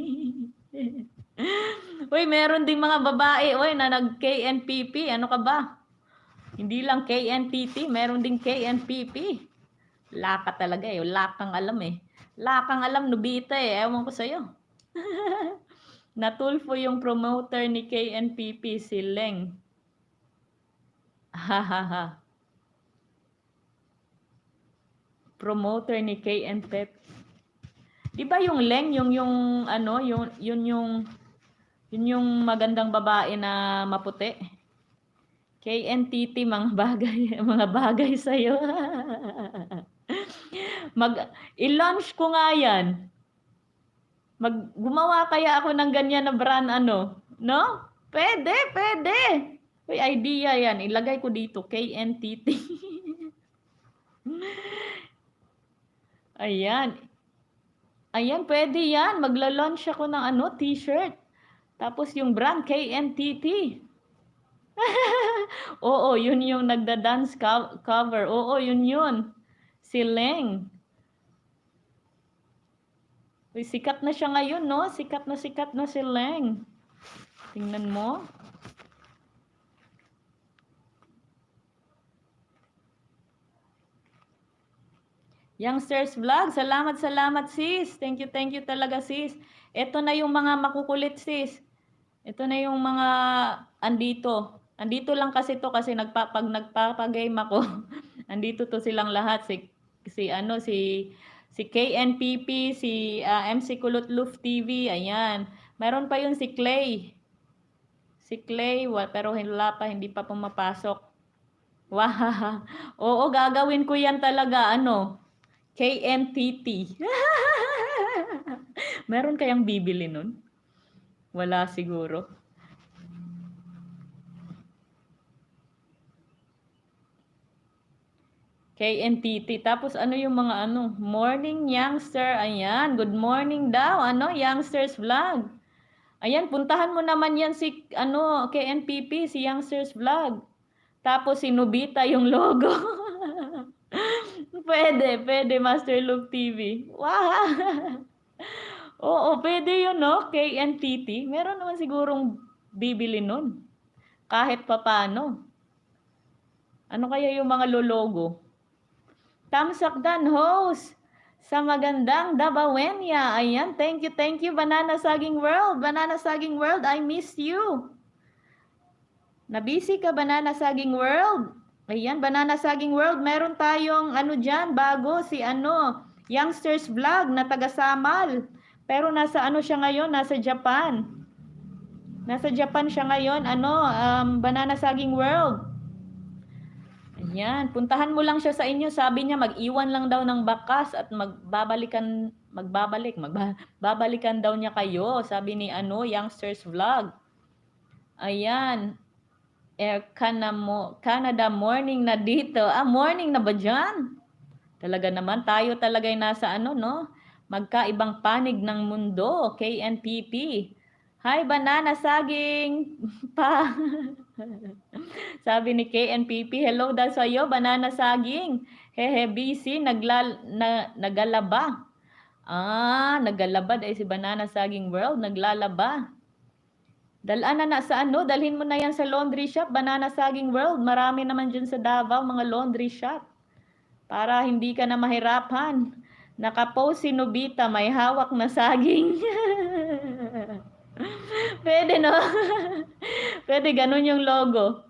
Uy, meron ding mga babae, na nag-KNPP. Ano ka ba? Hindi lang KNTT, meron ding KNPP. Laka talaga eh. Lakang alam eh. Lakang alam, Nobita eh. Ewan ko sa'yo. Natulfo yung promoter ni KNPP, si Leng. Hahaha. Promoter ni KNPP. Di ba yung Leng, yung magandang babae na maputi? KNTT, mga bagay sa'yo. I-launch ko nga yan. Gumawa kaya ako ng ganyan na brand no? Pwede. Uy, idea yan. Ilagay ko dito, KNTT. Ayan. Ayan, pwede yan. Magla-launch ako ng t-shirt. Tapos yung brand, KNTT. Oo, yun yung nagda-dance cover. Oo, yun. Si Leng. Uy, sikat na siya ngayon, no? Sikat na si Leng. Tingnan mo. Youngsters Vlog, salamat sis. Thank you talaga sis. Ito na yung mga makukulit sis. Ito na yung mga andito. Andito lang kasi to kasi pag nagpapagame ako. Andito to silang lahat si KNPP, si MC Kulot Luf TV, ayan. Meron pa yung si Clay. Si Clay, pero hindi pa pumapasok. Wow. Oo, gagawin ko yan talaga, KNTT. Meron kayang bibili nun? Wala siguro. KNTT. Tapos ano yung mga ano? Morning youngster. Ayan. Good morning daw. Ano? Youngsters vlog. Ayan. Puntahan mo naman yan si ano, KNPP. Si Youngsters vlog. Tapos si Nobita yung logo. Pwede. Master Loop TV. Wow. Oo, pwede yun, no? KNTT. Meron naman sigurong bibili nun. Kahit papano. Ano kaya yung mga lologo? Tamsakdan host sa magandang Dabawenya. Ayan, thank you Banana Saging World. Banana Saging World, I miss you. Nabisi ka Banana Saging World? Ayan, Banana Saging World, meron tayong ano dyan, bago si ano, Youngsters Vlog na taga Samal. Pero nasa ano siya ngayon, nasa Japan. Nasa Japan siya ngayon, ano, Banana Saging World. Ayan, puntahan mo lang siya sa inyo. Sabi niya mag-iwan lang daw ng bakas at babalikan daw niya kayo. Sabi ni ano, Youngsters Vlog. Ayan. Canada morning na dito. Morning na ba dyan? Talaga naman, tayo talaga ay nasa ano, no? Magkaibang panig ng mundo. KNPP. Hi, Banana Saging. Pa. Sabi ni KNPP, hello daw sa iyo, Banana Saging. Hehe, busy, nagalaba. Nagalaba dahil si Banana Saging World, naglalaba. Dalaan na sa ano, dalhin mo na yan sa laundry shop, Banana Saging World. Marami naman dyan sa Davao, mga laundry shop. Para hindi ka na mahirapan. Nakapost si Nobita, may hawak na saging. Pwede, no? Pwede, ganun yung logo.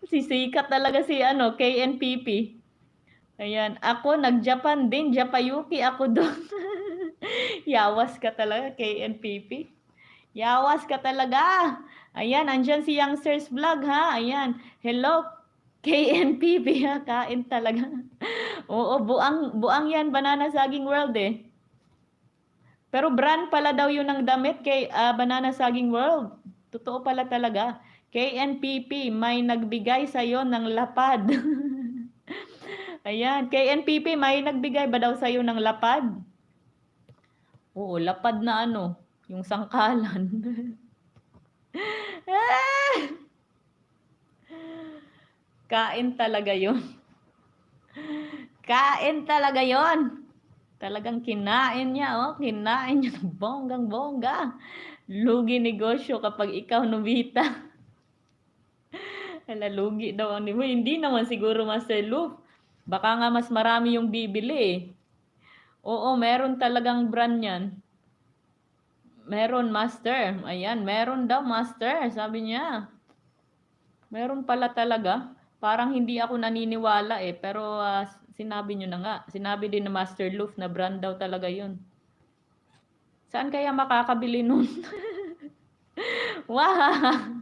Sisikat talaga si ano, KNPP. Ayan, ako nag-Japan din, Japayuki ako doon. Yawas ka talaga, KNPP. Yawas ka talaga. Ayan, andyan si Youngsters Vlog, ha? Ayan, hello, KNPP, ha? Kain talaga. Oo, buang yan, Banana Saging World, eh. Pero brand pala daw yun ng damit kay Banana Saging World. Totoo pala talaga. KNPP, may nagbigay sa'yo ng lapad. Ayan, KNPP, may nagbigay ba daw sa'yo ng lapad? Oo, lapad na ano, yung sangkalan. Kain talaga yon. Kain talaga yon. Talagang kinain niya, oh. Kinain niya ng bonggang-bongga. Lugi negosyo kapag ikaw, Nobita. Lugi daw ang mo. Hindi naman siguro, Master Loop. Baka nga mas marami yung bibili, eh. Oo, meron talagang brand yan. Meron, Master. Ayan, meron daw, Master. Sabi niya. Meron pala talaga. Parang hindi ako naniniwala, eh. Pero sinabi nyo na nga. Sinabi din na Master Loop na brand daw talaga yun. Saan kaya makakabili nun? Wow!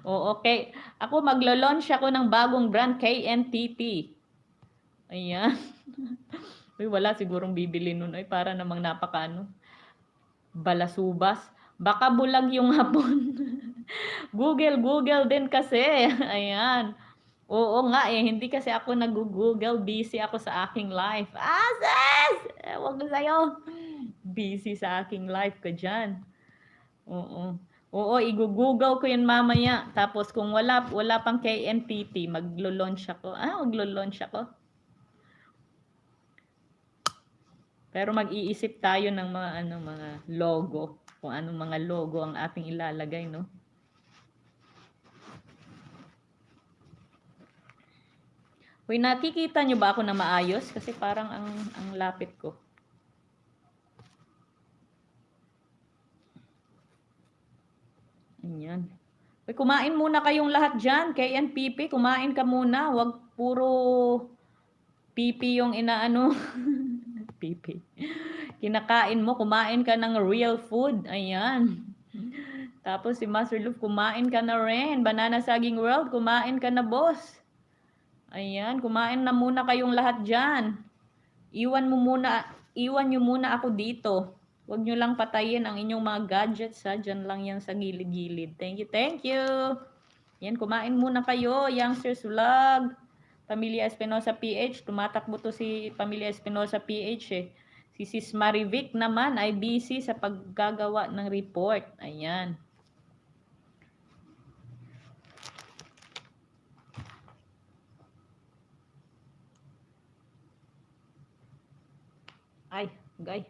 Oo, okay. Ako maglo-launch ako ng bagong brand, KNTT. Ayan. Uy, wala sigurong bibili nun. Ay, para namang napakaano. Balasubas. Baka bulag yung hapon. Google din kasi. Ayan. Oo nga eh, hindi kasi ako nag-google, busy ako sa aking life. Sis! Wag na sa'yo. Busy sa aking life ka dyan. Oo. Oo, i-google ko yun mamaya. Tapos kung wala pang KNTT, maglo-launch ako. Maglo-launch ako. Pero mag-iisip tayo ng mga logo. Kung anong mga logo ang ating ilalagay, no? Uy, nakikita nyo ba ako na maayos? Kasi parang ang lapit ko. Ayan. Uy, kumain muna kayong lahat dyan. KNPP, kumain ka muna. Huwag puro pipi yung inaano. Pipi. Kinakain mo, kumain ka ng real food. Ayan. Tapos si Master Loop, kumain ka na rin. Banana Saging World, kumain ka na, boss. Ayan, kumain na muna kayong lahat dyan. Iwan nyo muna ako dito. Huwag nyo lang patayin ang inyong mga gadgets ha. Diyan lang yan sa gilid-gilid. Thank you, thank you. Yan, kumain muna kayo, Youngsters Vlog. Pamilya Espinosa PH. Tumatakbo to si Pamilya Espinosa PH eh. Si Sis Marivic naman ay busy sa paggagawa ng report. Ayan. Ay, gay.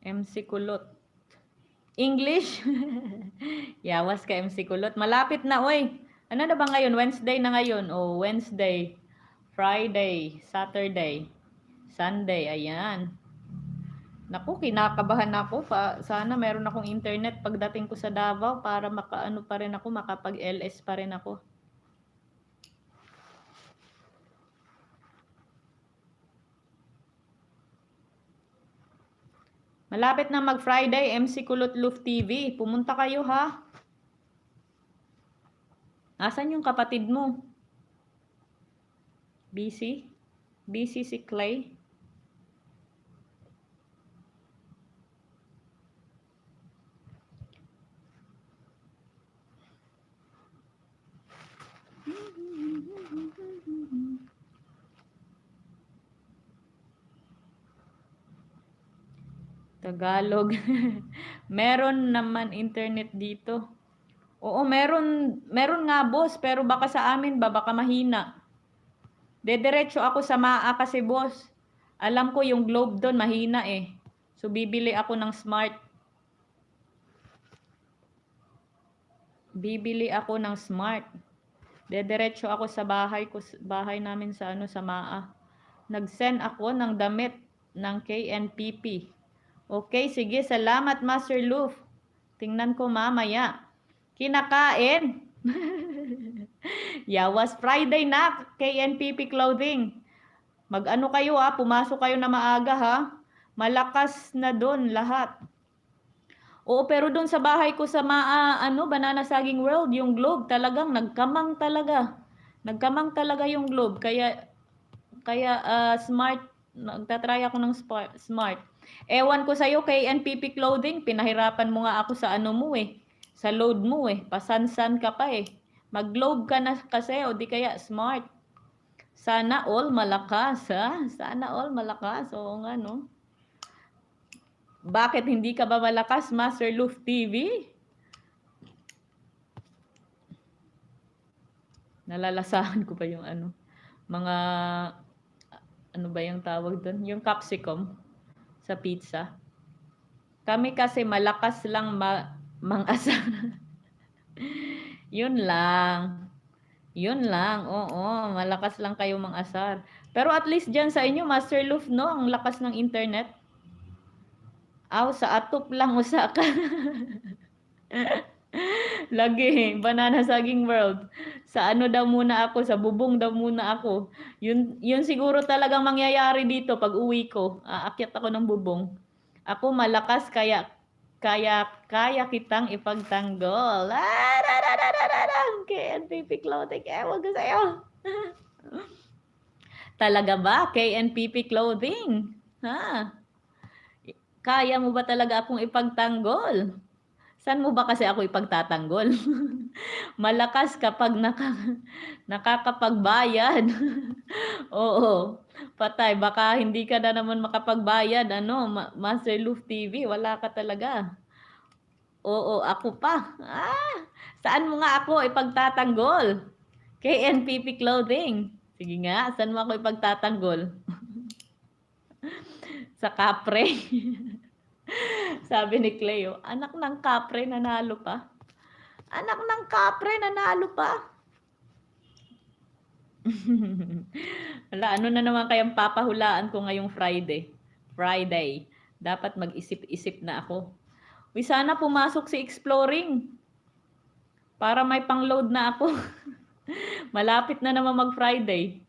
MC Kulot. English? Yawas ka MC Kulot. Malapit na, oy. Ano na ba ngayon? Wednesday na ngayon. Oh, Wednesday, Friday, Saturday, Sunday. Ayan. Naku, kinakabahan ako. Sana meron akong internet pagdating ko sa Davao para makaano pa rin ako, makapag-LS pa rin ako. Malapit na mag-Friday, MC Kulot Luf TV. Pumunta kayo ha. Asan yung kapatid mo? Busy? Busy si Clay? Tagalog. Meron naman internet dito. Oo, meron nga boss, pero baka sa amin ba, baka mahina. Dediretso ako sa MAA kasi boss. Alam ko yung Globe doon mahina eh. So bibili ako ng Smart. Bibili ako ng Smart. Dediretso ako sa bahay namin sa sa MAA. Nag-send ako ng damit ng KNPP. Okay, sige, salamat Master Luf. Tingnan ko mamaya. Kinakain. Yawas Friday na, KNPP Clothing. Mag-ano kayo ha, pumasok kayo na maaga ha. Malakas na doon lahat. Oo, pero doon sa bahay ko sa Banana Saging World, yung Globe talagang nagkamang talaga. Nagkamang talaga yung Globe. Kaya Smart, nagtatry ako ng Smart. Ewan ko sa'yo, KNPP Clothing, pinahirapan mo nga ako sa mo sa load mo pasansan ka pa Mag-Globe ka na kasi o di kaya Smart. Sana all malakas ha? Sana all malakas. Oo nga no. Bakit hindi ka ba malakas, Master Luf TV? Nalalasahan ko pa yung mga ano ba yung tawag doon? Yung capsicum sa pizza. Kami kasi malakas lang mang-asar. Yun lang. Yun lang. Oo, malakas lang kayo mang-asar. Pero at least dyan sa inyo, Master Luf, no? Ang lakas ng internet. Aw, sa atop lang usaka. Lagi, Banana Saging World. Sa daw muna ako, sa bubong daw muna ako. Yun siguro talagang mangyayari dito pag uwi ko. Aakyat ako ng bubong. Ako malakas kaya kitang ipagtanggol. KNPP Clothing. Ewan ko sa'yo. Talaga ba? KNPP Clothing? Ha? Kaya mo ba talaga akong ipagtanggol? Saan mo ba kasi ako ipagtatanggol? Malakas kapag nakakapagbayad. Oo. Patay. Baka hindi ka na naman makapagbayad. Master Luf TV. Wala ka talaga. Oo, ako pa. Saan mo nga ako ipagtatanggol? KNPP Clothing. Sige nga, saan mo ako ipagtatanggol? Sa kapre. Sabi ni Cleo, anak ng kapre nanalo pa. Anak ng kapre nanalo pa. Wala, ano na naman kayang papahulaan ko ngayong Friday? Dapat mag-isip-isip na ako. Uy, sana pumasok si Exploring. Para may pang-load na ako. Malapit na naman mag-Friday.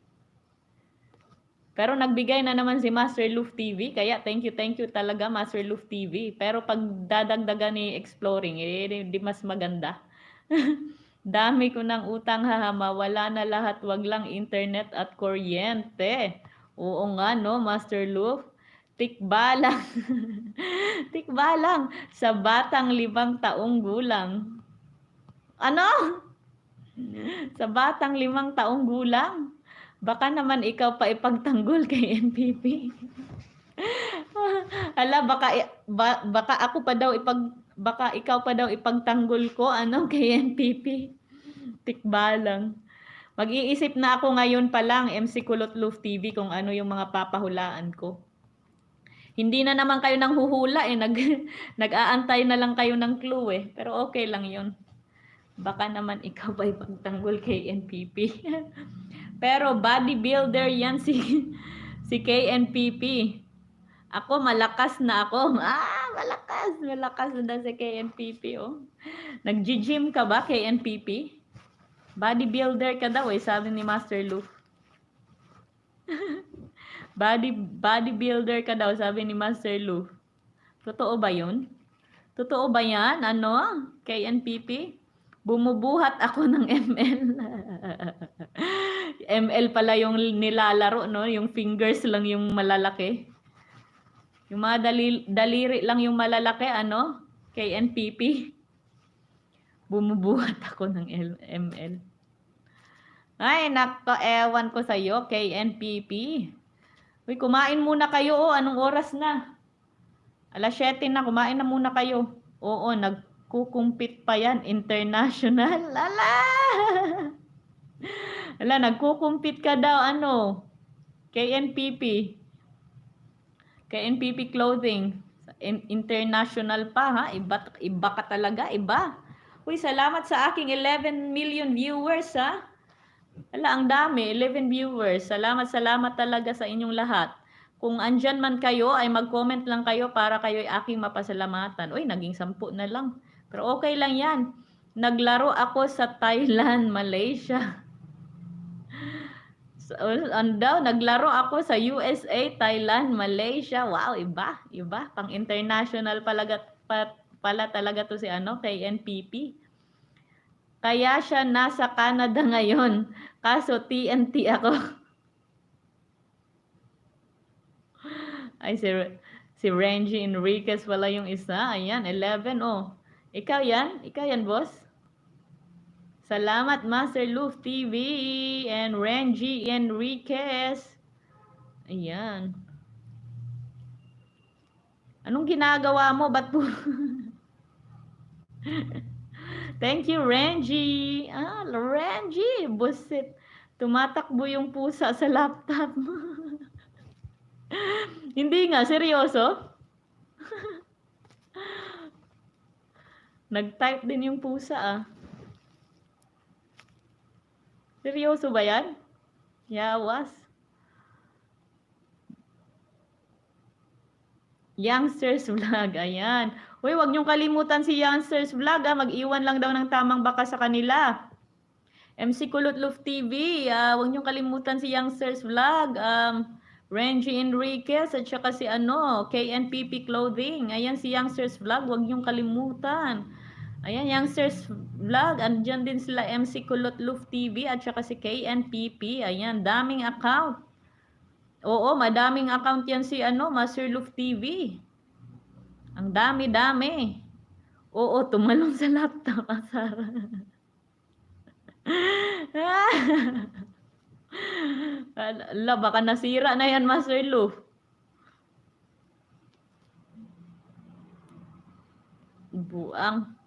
Pero nagbigay na naman si Master Luf TV, kaya thank you talaga Master Luf TV. Pero pag dadagdagan ni Exploring, di mas maganda. Dami ko ng utang hahama, wala na lahat, wag lang internet at kuryente. Oo nga no, Master Luf. Tikbalang. Tikbalang sa batang 5 taong gulang. Ano? Sa batang 5 taong gulang? Baka naman ikaw pa ipagtanggol kay NPP. Hala, baka ako pa daw baka ikaw pa daw ipagtanggol ko kay NPP. Tikbalang. Mag-iisip na ako ngayon pa lang, MC Kulot Luf TV, kung ano yung mga papahulaan ko. Hindi na naman kayo nang huhula nag-aantay na lang kayo ng clue Pero okay lang 'yon. Baka naman ikaw pa ipagtanggol kay NPP. Pero bodybuilder yan si KNPP. Ako malakas na ako. Malakas na si KNPP Nag-gym ka ba KNPP? Bodybuilder ka daw sabi ni Master Luf. Bodybuilder ka daw sabi ni Master Luf. Totoo ba 'yun? Totoo ba 'yan? KNPP? Bumubuhat ako ng ML. ML pala yung nilalaro, no? Yung fingers lang yung malalaki. Yung mga daliri lang yung malalaki, KNPP. Bumubuhat ako ng ML. Ay, nako, ewan ko sa'yo, KNPP. Uy, kumain muna kayo, Anong oras na? 7:00 na, kumain na muna kayo. Oo, nagkukumpit pa yan, international. Nagkukumpit ka daw, KNPP. KNPP Clothing. International pa, ha? Iba ka talaga, iba. Uy, salamat sa aking 11 million viewers, ha? Ang dami, 11 viewers. Salamat talaga sa inyong lahat. Kung andyan man kayo, ay mag-comment lang kayo para kayo ay aking mapasalamatan. Uy, naging 10 na lang. Pero okay lang yan. Naglaro ako sa Thailand, Malaysia. Naglaro ako sa USA, Thailand, Malaysia. Wow, iba. Pang international pala talaga to si KNPP. Kaya siya nasa Canada ngayon. Kaso TNT ako. Ay, si Renji Enriquez pala yung isa. Ayan, 11 Ikaw yan, boss? Salamat, Master Luf TV and Renji Enriquez. Ayan. Anong ginagawa mo? Ba't po? Thank you, Renji. Renji. Busit. Tumatakbo yung pusa sa laptop mo. Hindi nga, seryoso? Nag-type din yung pusa, Seryoso ba yan? Yawas. Youngsters Vlog, ayan. Uy, wag niyong kalimutan si Youngsters Vlog, mag-iwan lang daw ng tamang baka sa kanila. MC Kulot Luf TV, wag niyong kalimutan si Youngsters Vlog, Renji Enriquez, at saka si KNPP Clothing. Ayan si Youngsters Vlog, wag niyong kalimutan. Ayan, Youngsters Vlog, andyan din sila MC Kulot Luf TV at saka si KNPP. Ayan, daming account. Oo, madaming account yan si Master Luf TV. Ang dami-dami. Oo, tumalong sa laptop, Sara. Baka nasira na yan, Master Luf. Buang.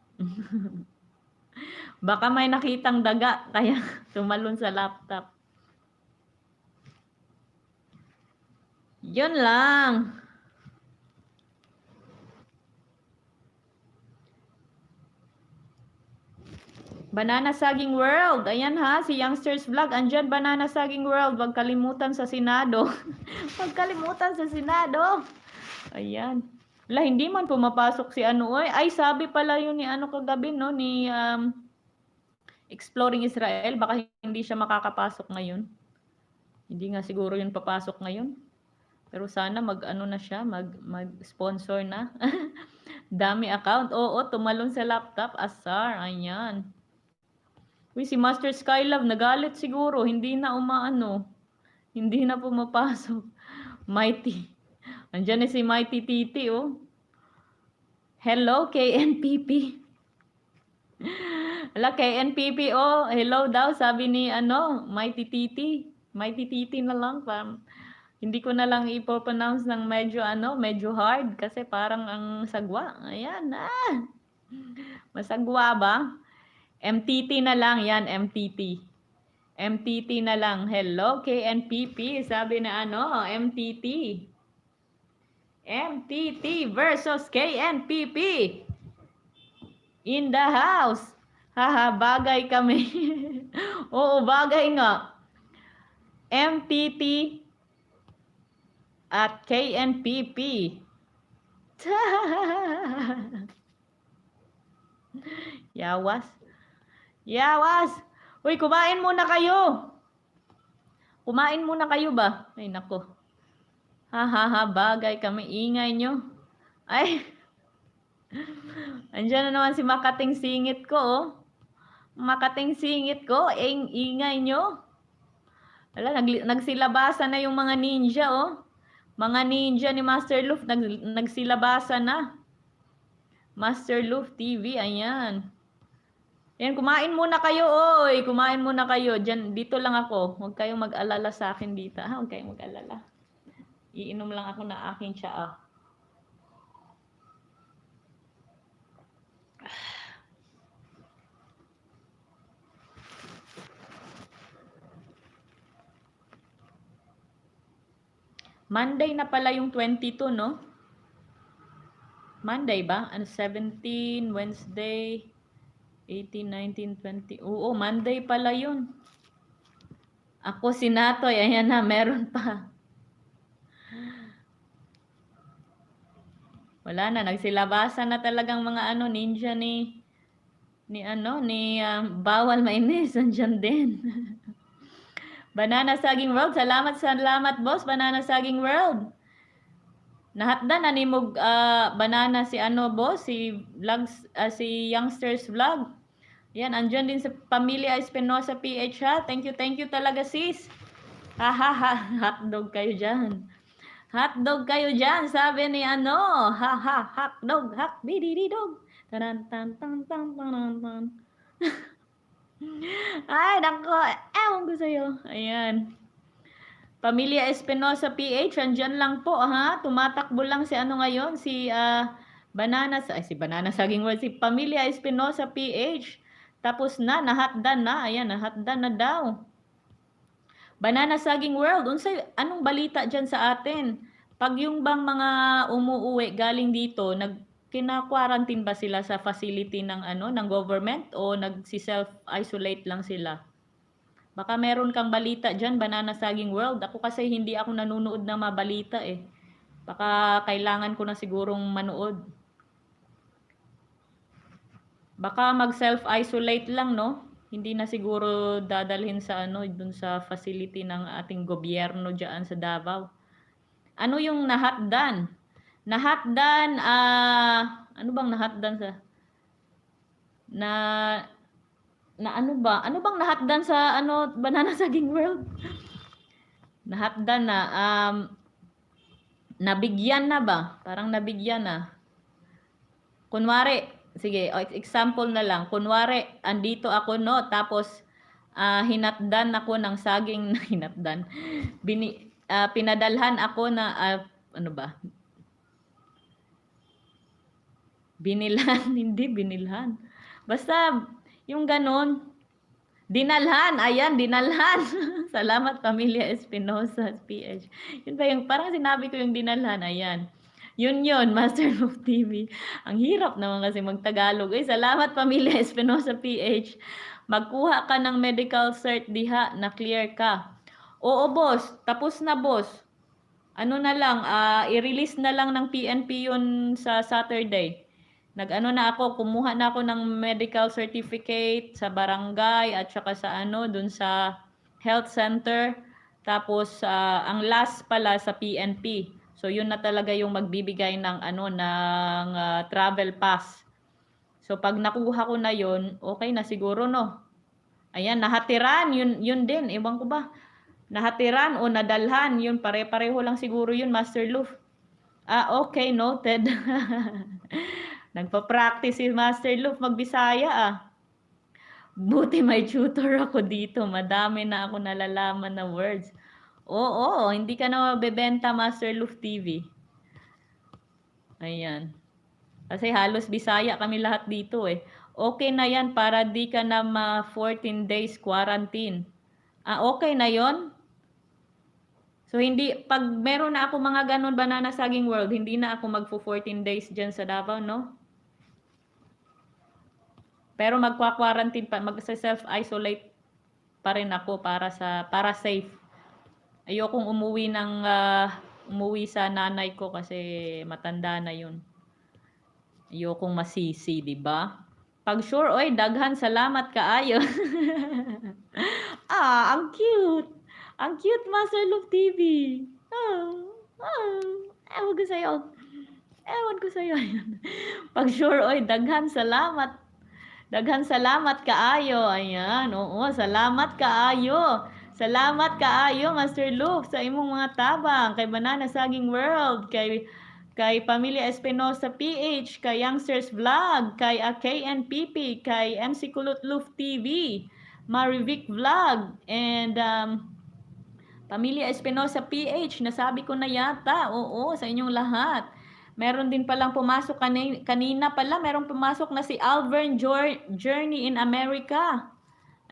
Baka may nakitang daga, kaya tumalon sa laptop. Yun lang. Banana Saging World. Ayan ha, si Youngsters Vlog. Andyan, Banana Saging World. Huwag kalimutan sa Senado. Huwag kalimutan sa Senado. Ayan. Hindi man pumapasok si Ay, sabi pala yun ni kagabi, no? Ni Exploring Israel. Baka hindi siya makakapasok ngayon. Hindi nga siguro yun papasok ngayon. Pero sana mag-ano na siya, mag-sponsor na. Dami account. Oo, tumalon sa laptop. Asar, ayan. Uy, si Master Skylove, nagalit siguro. Hindi na umaano. Hindi na pumapasok. Mighty. Andiyan na si Mighty Titi, oh. Hello, KNPP. Ala, KNPP, oh. Hello daw, sabi ni, Mighty Titi. Mighty Titi na lang. Hindi ko na lang ipo-pronounce ng medyo hard. Kasi parang ang sagwa. Ayan, masagwa ba? MTT na lang, yan, MTT. MTT na lang. Hello, KNPP. Sabi na MTT. MTT versus KNPP. In the house. Haha, bagay kami. Oo, bagay nga. MTT at KNPP. Yawas. Yawas. Uy, kumain muna kayo. Kumain muna kayo ba? Ay, nako. Ha, bagay kami. Ingay nyo. Ay. Andiyan na naman si Makating Singit ko, oh. Makating Singit ko. Ingay nyo. Wala, nagsilabasan na yung mga ninja, oh. Mga ninja ni Master Luf, nagsilabasan na. Master Luf TV, ayan. Yan, kumain muna kayo, oy. Kumain muna kayo. Dito lang ako. Huwag kayong mag-alala sa akin dito. Huwag kayong mag-alala. Iinom lang ako na aking tsaa. Monday na pala yung 22, no? Monday ba? 17, Wednesday, 18, 19, 20. Oo, Monday pala yun. Ako si Natoy. Ayan na, meron pa. Wala na, nagsilabasan na talagang mga ninja ni Bawal Mainis. Andyan din. Banana Saging World. Salamat boss, Banana Saging World. Nahatdan animog banana si boss, si Youngsters Vlog. Yan, andyan din sa Pamilya Espinosa PH, ha. Thank you talaga, sis. Hotdog kayo dyan. Hotdog kayo dyan, sabi ni hotdog, bidididog. Tan. Ay, nako, ewan ko sa'yo. Ayan. Pamilya Espinosa PH, andyan lang po, ha. Tumatakbo lang si ngayon, si Banana Saging World, si Pamilya Espinosa PH. Tapos nahatdan na. Ayan, nahatdan na daw. Banana Saging World, anong balita dyan sa atin? Pag yung bang mga umuuwi galing dito, kina-quarantine ba sila sa facility ng ng government o nagsi-self-isolate lang sila? Baka meron kang balita dyan, Banana Saging World. Ako kasi hindi ako nanonood ng mga balita eh. Baka kailangan ko na sigurong manood. Baka mag-self-isolate lang, no? Hindi na siguro dadalhin sa dun sa facility ng ating gobyerno diyan sa Davao. Ano yung nahatdan? Nahatdan, ano bang nahatdan sa ano ba? Ano bang nahatdan sa Banana Saging World? Nahatdan na nabigyan na ba? Parang nabigyan na. Kunwari, sige, example na lang. Kunwari, andito ako, no? Tapos, hinatdan ako ng saging na hinatdan. Pinadalhan ako na, ano ba? Binilhan, hindi binilhan. Basta, yung ganon, dinalhan. Ayan, dinalhan. Salamat, Pamilya Espinosa, PH. Yun ba yung, parang sinabi ko yung dinalhan. Ayan. Yun, Master of TV. Ang hirap naman kasi magtagalog. Salamat, Pamilya Espinosa PH. Magkuha ka ng medical cert diha na clear ka. Oo, boss. Tapos na, boss. Ano na lang, i-release na lang ng PNP yun sa Saturday. Na ako, kumuha na ako ng medical certificate sa barangay at saka sa dun sa health center. Tapos ang last pala sa PNP. So yun na talaga yung magbibigay ng travel pass. So pag nakuha ko na yun, okay na siguro no. Ayan, nahatiran, yun din, ewan ko ba. Nahatiran o nadalhan, yun pare-pareho lang siguro yun, Master Luf. Okay, noted. Nagpa-practice si Master Luf magbisaya. Buti may tutor ako dito. Madami na ako nalalaman na words. Oo, hindi ka na mabebenta, Master Luf TV. Ayan. Kasi halos Bisaya kami lahat dito eh. Okay na yan para di ka na 14 days quarantine. Okay na yon. So hindi, pag meron na ako mga ganun Banana Saging World, hindi na ako magpo 14 days dyan sa Davao, no? Pero magkwa-quarantine pa, mag-self-isolate pa rin ako para safe. Ayokong umuwi sa nanay ko kasi matanda na 'yun. Ayokong masisi, 'di ba? Pag sure, oy, daghan salamat kaayo. Ang cute. Ang cute, Master Love TV. Ewan ko sa'yo. Ewan ko sa'yo. Pag sure, oy, daghan salamat. Daghan salamat kaayo. Ayan, oo, salamat kaayo. Salamat kaayo, Master Luke, sa imong mga tabang, kay Banana Saging World, kay Pamilya Espinosa PH, kay Youngsters Vlog, kay KNPP, kay MC Kulot Luf TV, Marivic Vlog, and Pamilya Espinosa PH, nasabi ko na yata, oo, sa inyong lahat. Meron din palang pumasok kanina pala, meron pumasok na si Alvern Journey in America.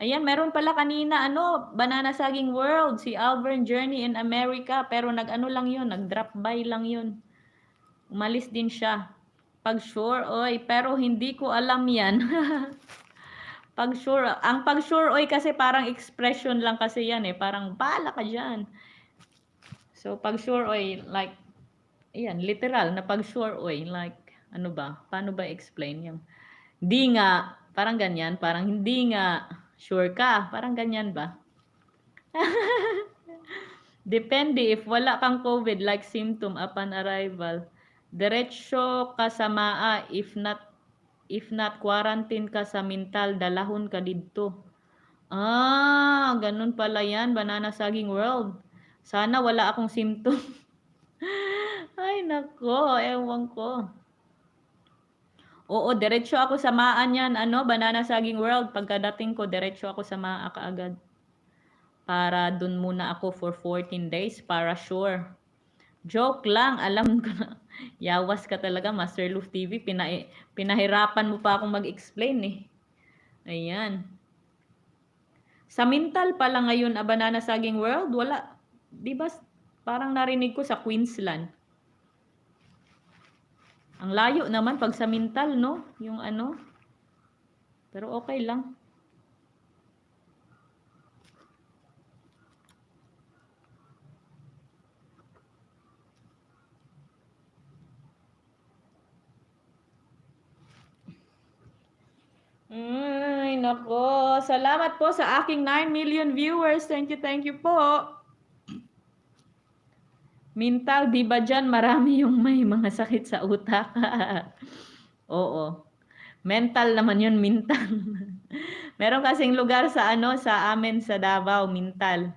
Ayan, meron pala kanina, Banana Saging World, si Alvern Journey in America, pero lang yun, nag-drop by lang yun. Umalis din siya. Pag sure, oy, pero hindi ko alam yan. Pag sure, oy, kasi parang expression lang kasi yan eh, parang bala ka dyan. So, pag sure, oy, like, ayan, literal na pag sure, oy, like, paano ba explain yung, di nga, parang ganyan, parang hindi nga, sure ka, parang ganyan ba? Depende if wala kang COVID like symptom upon arrival. Diretso ka sa maa if not quarantine ka sa mental dalahon ka didto. Ganun pala yan, Banana Saging World. Sana wala akong symptom. Ay nako, ewan ko. Oo, diretso ako sa maa niyan, Banana Saging World. Pagkadating ko, diretso ako sa maa kaagad. Para dun muna ako for 14 days para sure. Joke lang, alam ko na. Yawas ka talaga, Master Luf TV. Pinahirapan mo pa akong mag-explain eh. Ayan. Sa mental pala ngayon, Banana Saging World, wala. Di ba parang narinig ko sa Queensland. Ang layo naman pag sa mental, no? Yung Pero okay lang. Ay, nako. Salamat po sa aking 9 million viewers. Thank you po. Mental, di ba dyan marami yung may mga sakit sa utak? Oo. Mental naman yun, mental. Meron kasing lugar sa sa amin sa Davao, mental.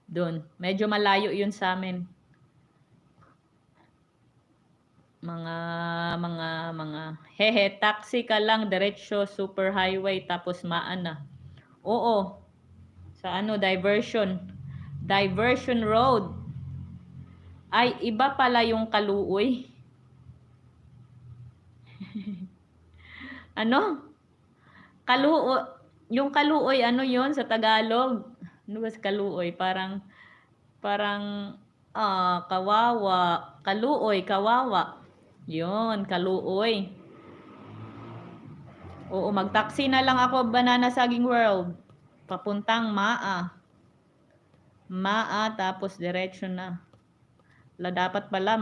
Doon. Medyo malayo yun sa amin. Mga taxi ka lang diretso super highway tapos maana. Oo. Sa diversion road. Ay iba pala yung Kaluoy. Yung Kaluoy yon sa Tagalog? Ano ba sa Kaluoy? Parang kawawa. Kaluoy, kawawa. Yon, Kaluoy. Oo, mag-taxi na lang ako, Banana Saging World. Papuntang Maa. Tapos diretso na. Dapat pala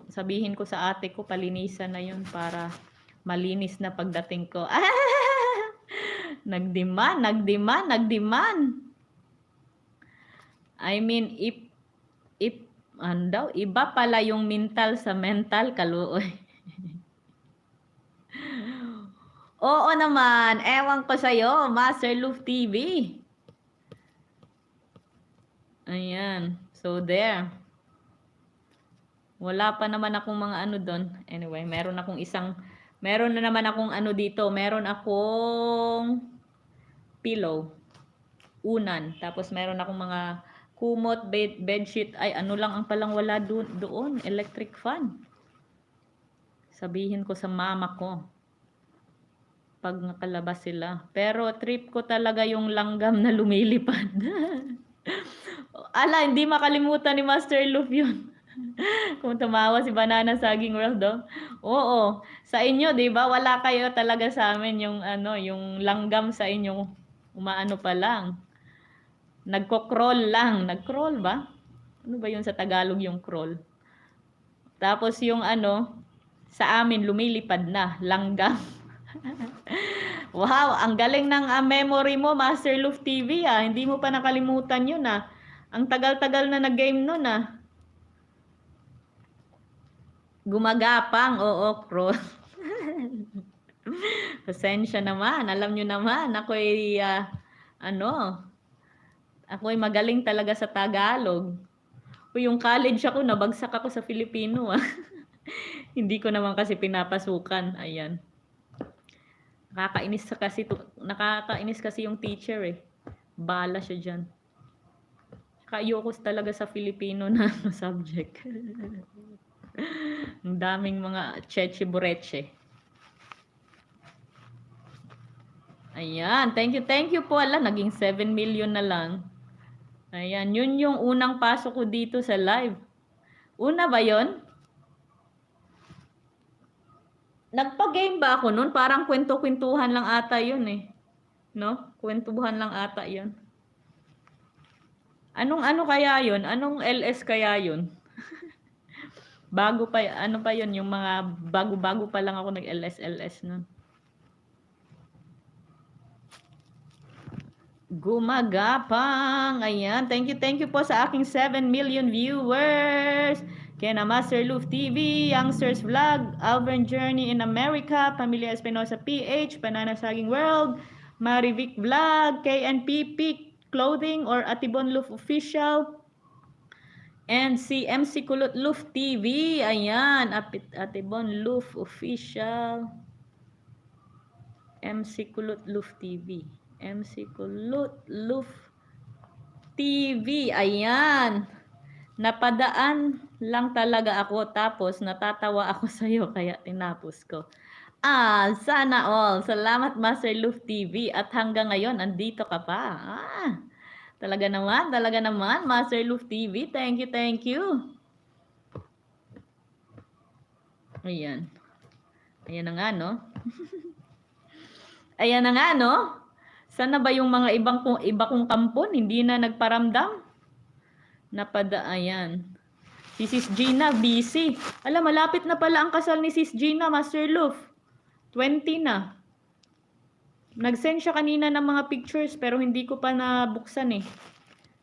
sabihin ko sa ate ko, palinisan na yun para malinis na pagdating ko. Nagdemand. I mean, if, ano daw, iba pala yung mental sa mental, kaluoy. Oo naman, ewan ko sa'yo, Master Luf TV. Ayan, so there. Wala pa naman akong mga ano doon. Anyway, meron na naman akong ano dito. Meron akong pillow, unan. Tapos meron akong mga kumot, bedsheet. Ay, ano lang ang palang wala doon, electric fan. Sabihin ko sa mama ko pag nakalabas sila. Pero trip ko talaga yung langgam na lumilipad. Ala, hindi makalimutan ni Master Luf yun. Kung tumawa si Banana Saging World, oh. Oo. Sa inyo, 'di ba? Wala kayo talaga sa amin yung ano, yung langgam sa inyo. Umaano pa lang. Nagko-crawl lang. Nag-crawl ba? Ano ba 'yun sa Tagalog yung crawl? Tapos yung ano, sa amin lumilipad na, langgam. Wow, ang galing ng memory mo, Master Luf TV ah. Hindi mo pa nakalimutan 'yun ah. Ang tagal-tagal na nag-game nun ah. Gumagapang, oo, crawl. Pasensya naman, alam nyo naman, ako'y magaling talaga sa Tagalog. O yung college ako, nabagsak ako sa Filipino ah. Hindi ko naman kasi pinapasukan, ayan. Nakakainis kasi yung teacher eh. Bala siya dyan. Ayoko talaga sa Filipino na subject. Ang daming mga cheche-bureche. Ayan, thank you po. Ala, naging 7 million na lang. Ayan, yun yung unang pasok ko dito sa live. Una ba yon? Nagpa-game ba ako nun? Parang kwento-kwentuhan lang ata yun eh. No? Kwentuhan lang ata yun. Anong ano kaya yun? Anong LS kaya yun? Bago pa, ano pa yun? Yung mga bago-bago pa lang ako nag-LS nun. Gumagapang. Ayan. Thank you po sa aking 7 million viewers. Kena Master Luf TV, Youngsters Vlog, Alvern Journey in America, Pamilya Espinosa PH, Banana Saging World, Marivic Vlog, KNP Peak Clothing or Atibon Luf Official, and si MC Kulot Luf TV. Ayan. Atibon Luf Official. MC Kulot Luf TV. MC Kulot Luf TV. Ayan. Napadaan lang talaga ako tapos natatawa ako sa iyo kaya tinapos ko. Sana all. Salamat Master Luf TV at hanggang ngayon andito ka pa. Talaga naman Master Luf TV. Thank you. Ayan. Ayan na nga no. Ayan na nga no. Sana ba yung mga iba kong kampon hindi na nagparamdam? Ayan. Si Sis Gina, busy. Alam, malapit na pala ang kasal ni Sis Gina, Master Luf. 20 na. Nag-send siya kanina ng mga pictures pero hindi ko pa nabuksan eh.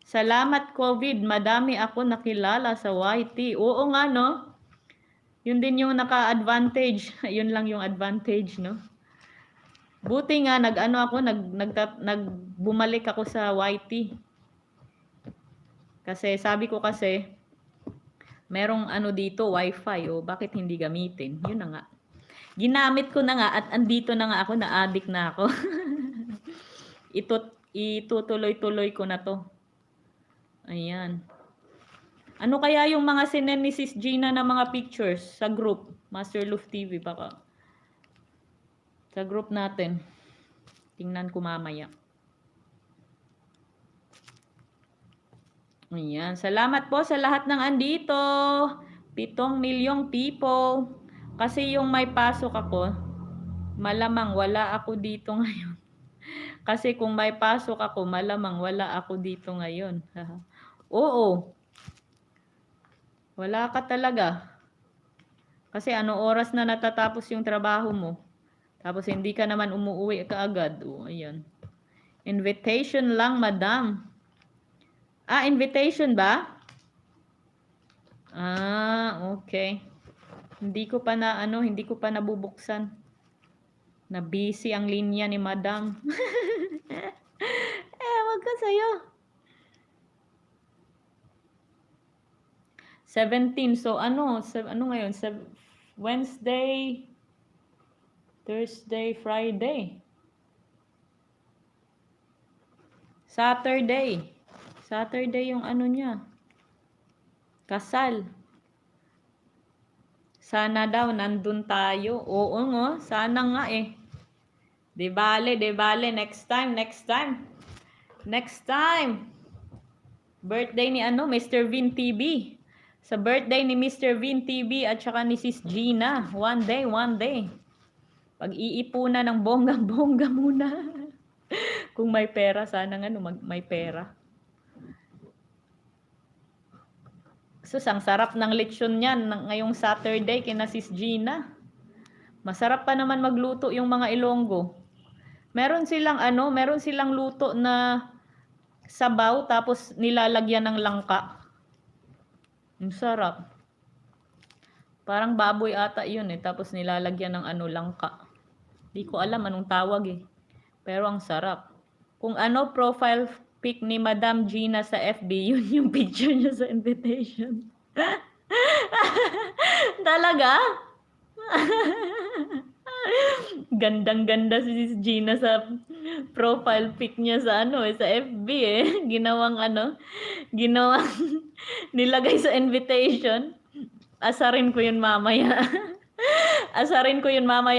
Salamat COVID, madami ako nakilala sa YT. Oo nga no. Yun din yung naka-advantage. Yun lang yung advantage no. Buti nga bumalik ako sa YT. Kasi sabi ko kasi merong ano dito, wifi o bakit hindi gamitin? Yun na nga. Ginamit ko na nga at andito na nga ako, na-addict na ako. Itutuloy-tuloy ko na to. Ayan. Ano kaya yung mga sinend ni Sis Gina na mga pictures sa group? Master Luf TV baka. Sa group natin. Tingnan ko mamaya. Ayan. Salamat po sa lahat ng andito. 7 milyong people. Kasi yung may pasok ako, malamang wala ako dito ngayon. Kasi kung may pasok ako, malamang wala ako dito ngayon. Oo. Wala ka talaga. Kasi ano oras na natatapos yung trabaho mo? Tapos hindi ka naman umuwi kaagad. Ayan. Invitation lang, madam. Invitation ba? Okay. Hindi ko pa nabubuksan. Na busy ang linya ni Madam. Ewan ko sa'yo. 17. So, ano ngayon? Wednesday, Thursday, Friday. Saturday. Saturday yung ano niya. Kasal. Sana daw nandun tayo. Oo nga, sana nga eh. Di bale. Next time. Next time. Birthday ni Mr. Vin TV. Sa birthday ni Mr. Vin TV at saka ni Sis Gina. One day. Pag-iipunan ng bonggang-bongga muna. Kung may pera, sana nga may pera. Sus, ang sarap ng lechon niyan ngayong Saturday kina Sis Gina. Masarap pa naman magluto yung mga Ilonggo. Meron silang luto na sabaw tapos nilalagyan ng langka. Ang sarap. Parang baboy ata yun eh, tapos nilalagyan ng langka. Di ko alam anong tawag eh. Pero ang sarap. Kung profile pic ni Madam Gina sa FB, yun yung picture niya sa invitation. Talaga? Gandang-ganda si Gina sa profile pic niya sa sa FB eh. Ginawang nilagay sa invitation. Asarin ko yun mamaya.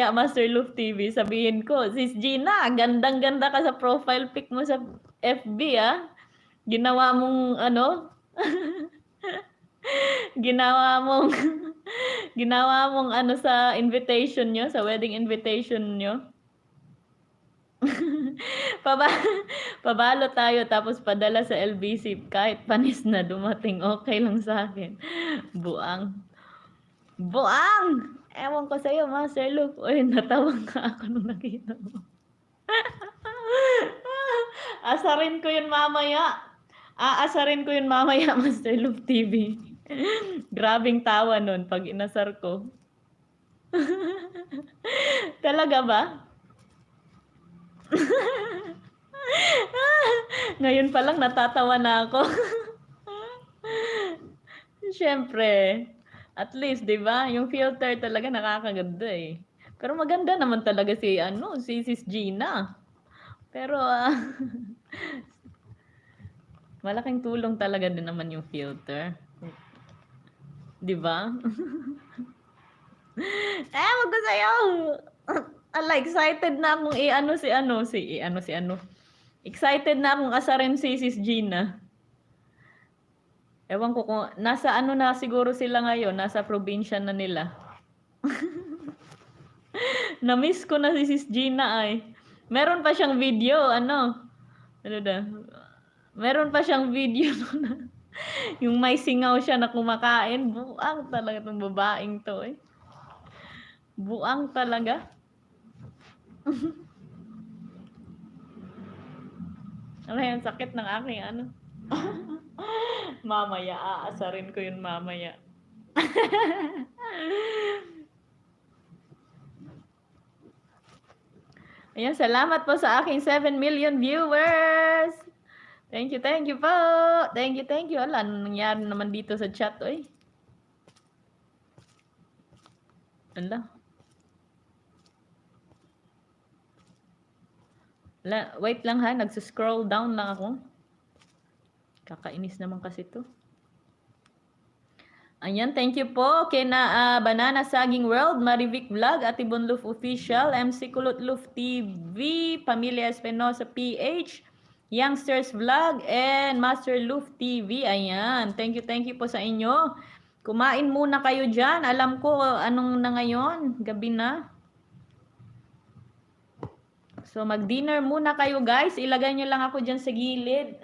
Master Loof TV. Sabihin ko, Sis Gina, gandang-ganda ka sa profile pic mo sa FB ah. Ginawa mong ginawa mong sa invitation nyo, sa wedding invitation nyo. Pabalo tayo tapos padala sa LBC kahit panis na dumating, okay lang sa akin. Buang! Ewan ko sa'yo, Master Luke. Uy, natawag ka ako nung nakita mo. Aasarin ko yun mamaya, Master Luke TV. Grabing tawa nun pag inasar ko. Talaga ba? Ngayon pa lang natatawa na ako. Siyempre, at least, 'di ba? Yung filter talaga nakakaganda eh. Pero maganda naman talaga si Sis Gina. Pero malaking tulong talaga din naman yung filter. 'Di ba? Wag ko sa'yo. Excited na akong Excited na akong asarin si Sis Gina. Ewan ko kung nasa na siguro sila ngayon, nasa probinsya na nila. Na-miss ko na si Sis Gina ay. Meron pa siyang video, Meron pa siyang video na yung may singaw siya na kumakain. Buang talaga itong babaeng to eh. Buang talaga. Yan, sakit ng aking mamaya, aasarin ko yun mamaya. Ayan, salamat po sa aking 7 million viewers. Thank you po. Thank you. Ala, anong nangyari naman dito sa chat, oy? Ala. Wait lang ha, nagsuscroll down lang ako. Kakainis naman kasi to. Ayan, thank you po kina Banana Saging World, Marivic Vlog, Ate Bonloof Official, MC Kulot Loof TV, Pamilya Espinosa PH, Youngsters Vlog, and Master Loof TV. Ayan, thank you po sa inyo. Kumain muna kayo dyan. Alam ko anong na ngayon, gabi na. So, mag-dinner muna kayo guys. Ilagay nyo lang ako dyan sa gilid.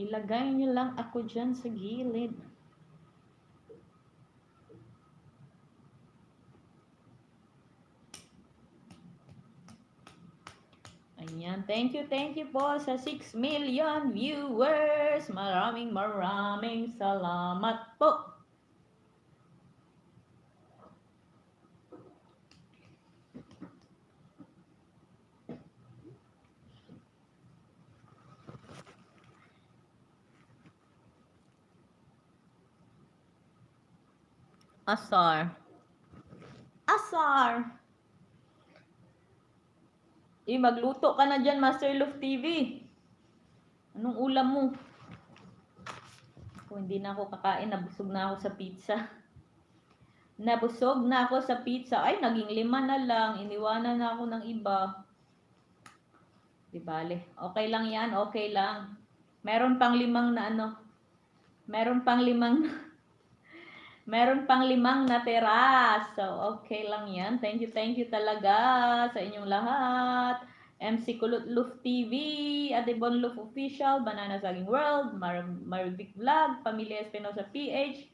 Ilagay nyo lang ako dyan sa gilid. Ayan, thank you po sa 6 million viewers. Maraming salamat po. Asar. Asar. Magluto ka na dyan, Master Love TV. Anong ulam mo? Kung hindi na ako kakain, nabusog na ako sa pizza. Nabusog na ako sa pizza. Ay, naging 5 na lang. Iniwanan na ako ng iba. Di bale. Okay lang yan, okay lang. Meron pang 5 na ano. Meron pang 5 Meron pang 5 natira. So, okay lang yan. Thank you talaga sa inyong lahat. MC Kulot Luf TV, Adebon Luf Official, Banana Saging World, Marivic Vlog, Pamilya Espinosa PH,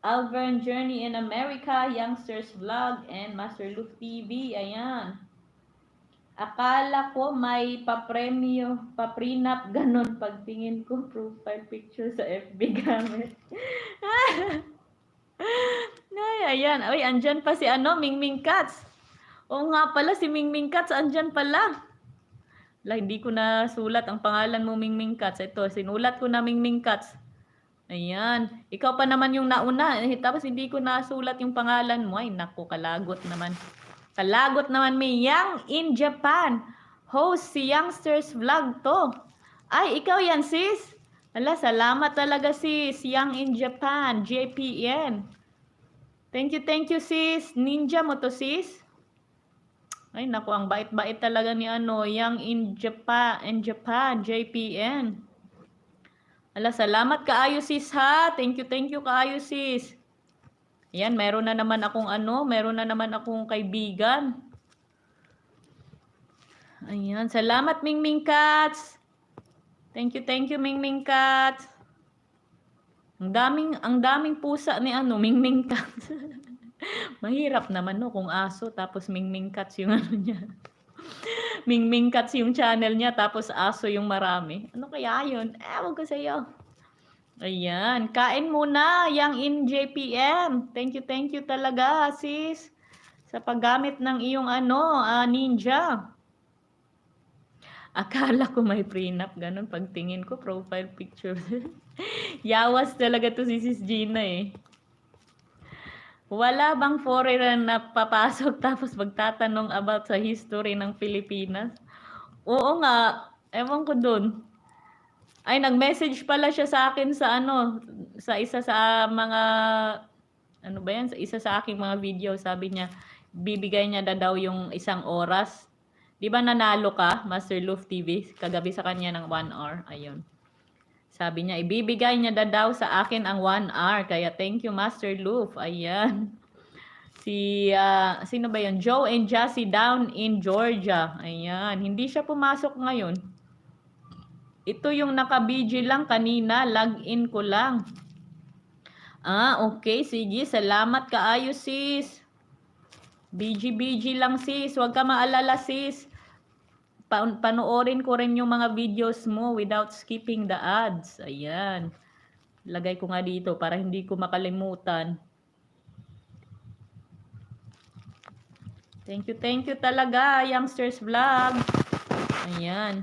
Alvern Journey in America, Youngsters Vlog, and Master Luf TV. Ayan. Akala ko may papremyo, paprinap, ganun. Pagtingin ko, profile picture sa FB gamit. Ay, ayan. Uy, andyan pa si Mingming Cats. Oo nga pala, si Mingming Cats, andyan pala. Hindi ko na sulat ang pangalan mo, Mingming Cats. Ito, sinulat ko na Mingming Cats. Ayan. Ikaw pa naman yung nauna. Tapos hindi ko nasulat yung pangalan mo. Ay, naku, kalagot naman. Kalagot naman, may Yang in Japan. Host si Youngsters Vlog to. Ay, ikaw yan, sis. Salamat talaga, sis. Yang in Japan, JPN. Thank you, sis. Ninja mo to, sis. Ay, naku, ang bait-bait talaga ni Yang in Japan, JPN. Salamat kaayo, sis, ha. Thank you kaayo, sis. Ayan, meron na naman akong kaibigan. Ayan, salamat, Mingming Cats. Thank you, Mingming Cats. Ang daming pusa ni Mingming Cats. Mahirap naman kung aso tapos Mingming Cats yung niya. Mingming Cats yung channel niya tapos aso yung marami. Ano kaya yun? Ewan ko sa'yo. Ayan, kain muna, Yang in JPM. Thank you talaga, sis. Sa paggamit ng iyong ninja. Akala ko may prenup, ganun. Pagtingin ko, profile picture. Yawas talaga to si Sis Gina eh. Wala bang foreigner na papasok tapos magtatanong about sa history ng Pilipinas? Oo nga, ewan ko dun. Ay, nag-message pala siya sa akin sa sa isa sa mga, sa isa sa aking mga video. Sabi niya, bibigay niya daw yung 1 oras. Di ba nanalo ka, Master Luf TV? Kagabi sa kanya ng 1 hour. Ayun. Sabi niya, ibibigay niya daw sa akin ang 1 hour. Kaya thank you, Master Luf. Ayan. Sino ba yun? Joe and Jassy down in Georgia. Ayan. Hindi siya pumasok ngayon. Ito yung naka-BG lang kanina. Log-in ko lang. Okay. Sige. Salamat kaayo, sis. BG lang, sis. Huwag ka maalala, sis. Panoorin ko rin yung mga videos mo without skipping the ads. Ayan. Lagay ko nga dito para hindi ko makalimutan. Thank you talaga, Youngsters Vlog. Ayan.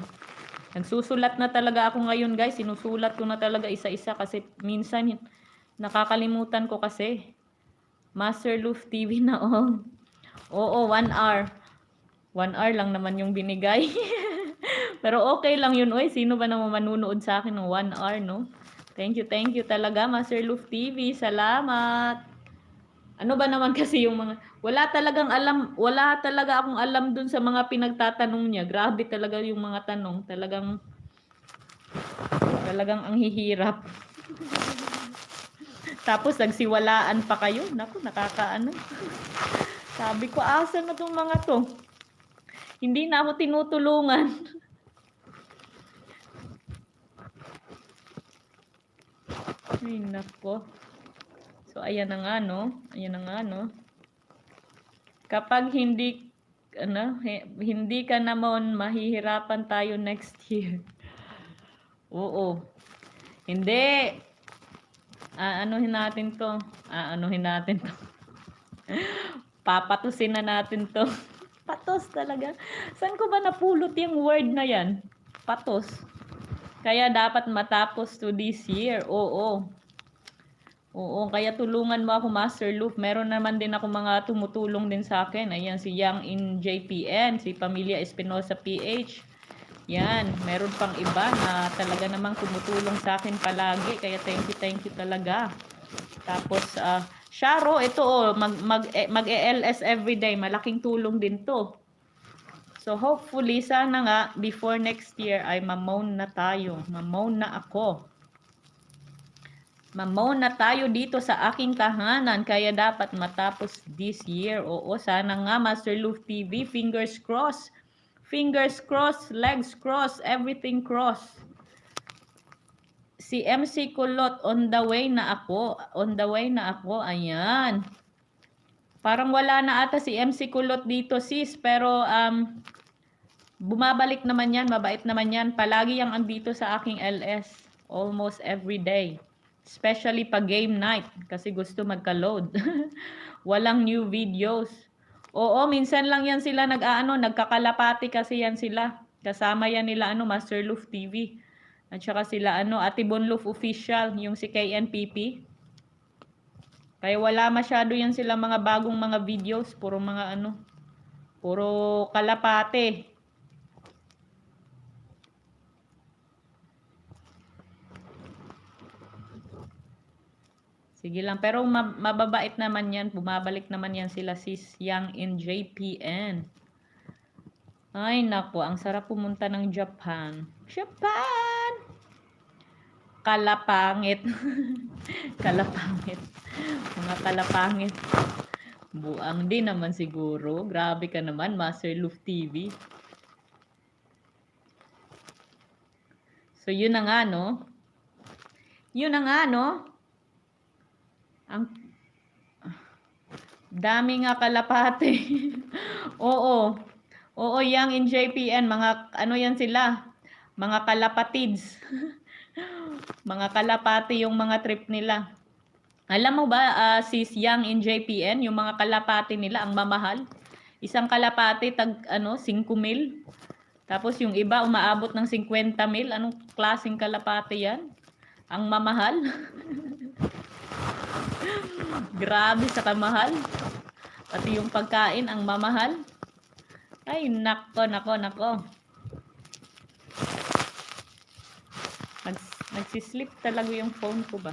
Nagsusulat na talaga ako ngayon, guys. Sinusulat ko na talaga isa-isa kasi minsan nakakalimutan ko kasi. Master Luf TV na on. Oo, 1 hour. 1 hour lang naman yung binigay. Pero okay lang yun. Oy, sino ba naman manunood sa akin ng 1 hour, no? Thank you talaga, Master Luf TV. Salamat. Ano ba naman kasi yung mga, wala talaga akong alam dun sa mga pinagtatanong niya. Grabe talaga yung mga tanong. Talagang ang hihirap. Tapos nagsiwalaan pa kayo. Naku, nakakaano. Sabi ko, asa na tong mga to? Hindi na ako tinutulungan. Ay, nako. So, ayan na nga, no? Kapag hindi ano, hindi ka naman mahihirapan tayo next year. Oo. Hindi. Anuhin natin to. Anuhin natin to. Papatusin na natin to. Patos talaga. Saan ko ba napulot yung word na yan? Patos. Kaya dapat matapos to this year. Oo. Oo, kaya tulungan mo ako, Master Loop. Meron naman din ako mga tumutulong din sa akin. Ayan, si Yang in JPN, si Pamilya Espinosa PH. Yan, meron pang iba na talaga namang tumutulong sa akin palagi. Kaya thank you talaga. Tapos, Sharo, ito mag-ELS everyday. Malaking tulong din to. So, hopefully, sana nga, before next year, ay mamown na tayo. Mamown na ako. Mamown na tayo dito sa aking tahanan. Kaya dapat matapos this year. Oo, sana nga, Master Luf TV. Fingers crossed. Fingers crossed, legs crossed, everything crossed. Si MC Kulot, on the way na ako. On the way na ako. Ayan. Parang wala na ata si MC Kulot dito, sis. Pero, bumabalik naman yan. Mabait naman yan. Palagi yang andito sa aking LS. Almost every day. Especially pag game night. Kasi gusto magka-load. Walang new videos. Oo, minsan lang yan sila nagkakalapati kasi yan sila. Kasama yan nila Master Luf TV. At saka sila Ate Bon Luf Official, yung si KNPP. Kaya wala masyado yan sila mga bagong mga videos, puro mga puro kalapate. Sige lang, pero mababait naman yan. Bumabalik naman yan sila sis Yang in JPN. Ay nako, ang sarap pumunta ng Japan. Japan! Kalapangit. Kalapangit. Mga kalapangit. Buang din naman siguro. Grabe ka naman, Master Luf TV. So, yun na nga, no? Yun na nga, no? Ang dami nga kalapate. Oo. Oo, Yang in JPN, mga yan sila. Mga kalapatids. Mga kalapati yung mga trip nila. Alam mo ba, sis Yang in JPN, yung mga kalapati nila, ang mamahal. Isang kalapati, 5,000. Tapos yung iba, umaabot ng 50,000. Anong klaseng kalapati yan? Ang mamahal. Grabe sa kamahal. Pati yung pagkain, ang mamahal. Ay, nako. Nagsislip talaga yung phone ko ba?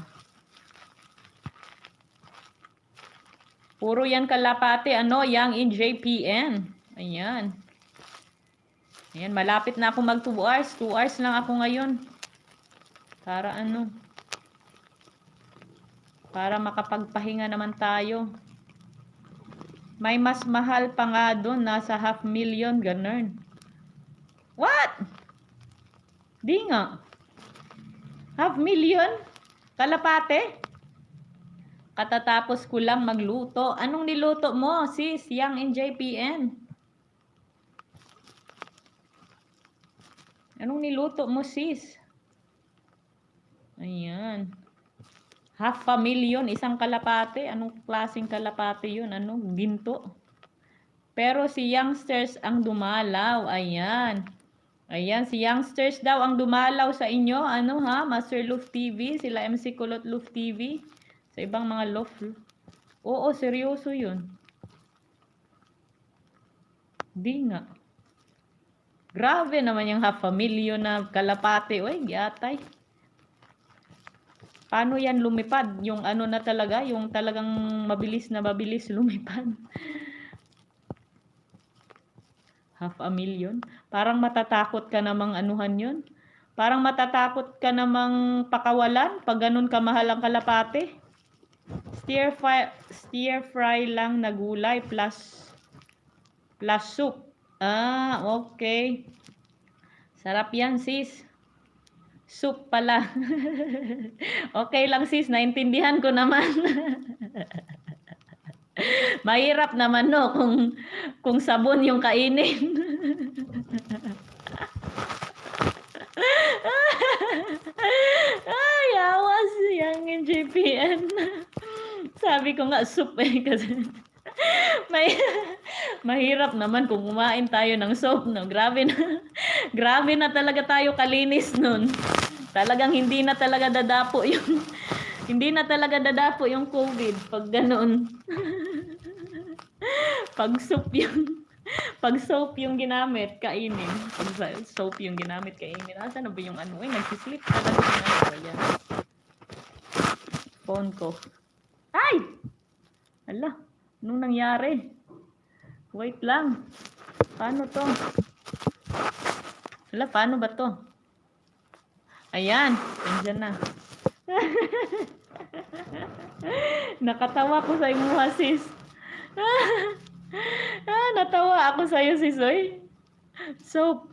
Puro yan kalapate, Yang in JPN. Ayan. Ayan, malapit na ako mag 2 hours. 2 hours lang ako ngayon. Para para makapagpahinga naman tayo. May mas mahal pa nga doon, nasa 500,000, ganun. What? Di nga. 500,000? Kalapate? Katatapos ko lang magluto. Anong niluto mo, sis? Yang in JPN. Anong niluto mo, sis? Ayan. 500,000, isang kalapate. Anong klaseng kalapate yun? Ginto. Pero si Youngsters ang dumalaw. Ayan. Ayan, si Youngsters daw ang dumalaw sa inyo. Master Luf TV. Sila MC Kulot Luf TV. Sa ibang mga Luf. Oo, seryoso yun. Di nga. Grabe naman yung 500,000 na kalapate. Uy, giatay. Paano yan lumipad? Yung na talaga, yung talagang mabilis lumipad. 500,000? Parang matatakot ka namang anuhan yun. Parang matatakot ka namang pakawalan pag ganun kamahal ang kalapate. Stir fry lang na gulay plus soup. Okay. Sarap yan, sis. Soup pala. Okay lang, sis. Naintindihan ko naman. Mahirap naman no kung sabon yung kainin. Ay, awas yang JPN. Sabi ko nga soup kasi may mahirap naman kung kumain tayo ng soap, no? Grabe na. Grabe na talaga tayo kalinis nun. Talagang hindi na talaga dadapo yung COVID pag ganoon. Pag soap yung ginamit, kainin. Pag soap yung ginamit, kainin. Asan na ba yung ano? Nagsislip talaga yung ano. Ayan. Phone ko. Ay! Ala, anong nangyari? Wait lang. Paano to? Ala, paano ba to? Ayan, andyan na. Nakatawa ko sa imuha, sis. Natawa ako sa'yo, sis, oy. Soap.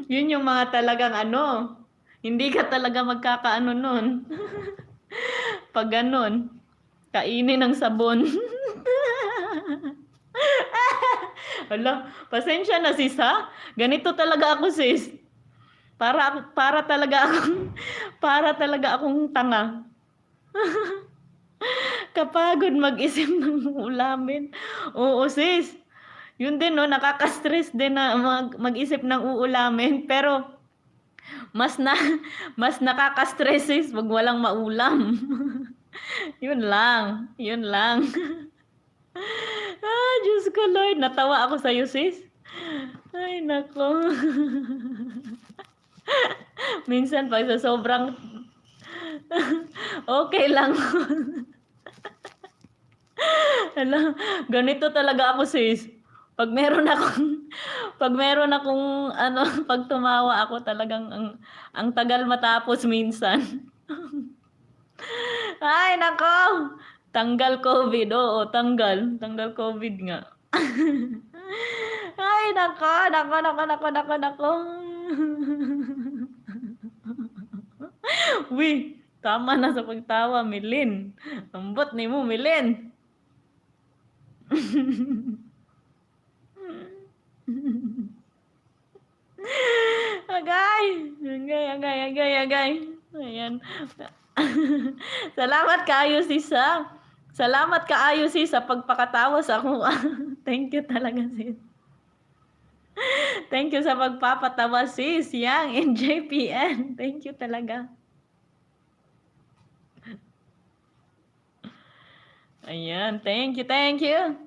Yun yung mga talagang ano, hindi ka talaga magkakaano nun. Pag ganun, kainin ng sabon. Hala, pasensya na, sis, ha? Ganito talaga ako, sis. Para talaga akong tanga. Kapagod mag-isip ng ulamin. Oo, sis. Yun din, no, nakaka-stress din na mag-isip ng uulamin. Pero, mas nakaka-stress, sis, pag walang maulam. Yun lang. Diyos ko, Lord. Natawa ako sa'yo, sis. Ay, nako. Minsan, pag sa sobrang okay lang. Hala, ganito talaga ako, sis. Pag meron akong ano, pag tumawa ako talagang ang tagal matapos minsan. Ay, nako. Tanggal COVID. Oo, tanggal COVID nga. Ay, nako. Uy, tama na sa pagtawa, Milin. Ambot ni mo, Milin. Agay. Ayan. Salamat kaayo, sis, ha? Salamat kaayo, sis, sa pagpakatawa sa ako. Thank you talaga, sis. Thank you sa pagpapatawa, sis. Yang NJPN. Thank you talaga. Ayan. Thank you.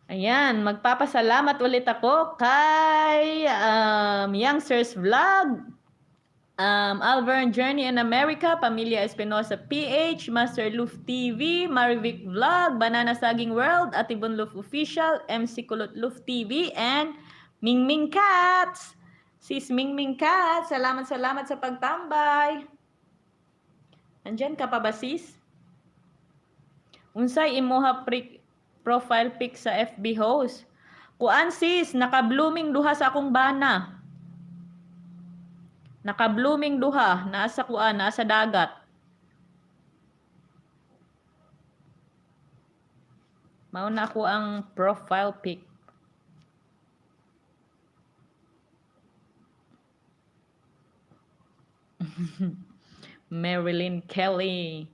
Ayan, magpapasalamat ulit ako kay Youngsters Vlog, Alvern Journey in America, Pamilya Espinosa PH, Master Luf TV, Marivic Vlog, Banana Saging World, Atibon Luf Official, MC Kulot Luf TV, and Mingming Cats. Sis Mingming Cats, salamat sa pagtambay. Andyan ka pa ba, sis? Unsay imuha profile pic sa FB host. Kuan, sis, naka-blooming duha sa akong bana. Naka-blooming duha, nasa kuan, nasa dagat. Mao na ako ang profile pic. Marilyn Kelly.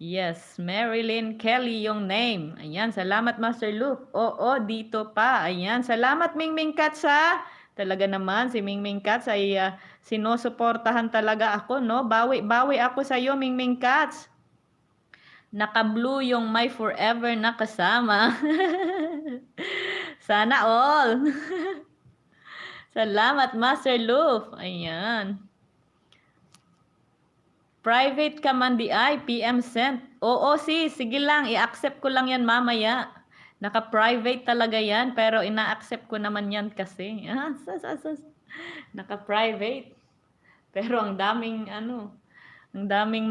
Yes, Marilyn Kelly yung name. Ayan, salamat, Master Luke. Oo, dito pa. Ayan, salamat, Mingming Cats, ha? Talaga naman, si Mingming Cats ay sinusuportahan talaga ako, no? Bawi ako sa iyo, Mingming Cats. Naka-blue yung My Forever na kasama. Sana all. Salamat, Master Luke. Ayan. Private ka man di ay, PM sent. Oo, sis, sige lang, i-accept ko lang yan mamaya. Naka-private talaga yan, pero ina-accept ko naman yan kasi. Naka-private. Pero ang daming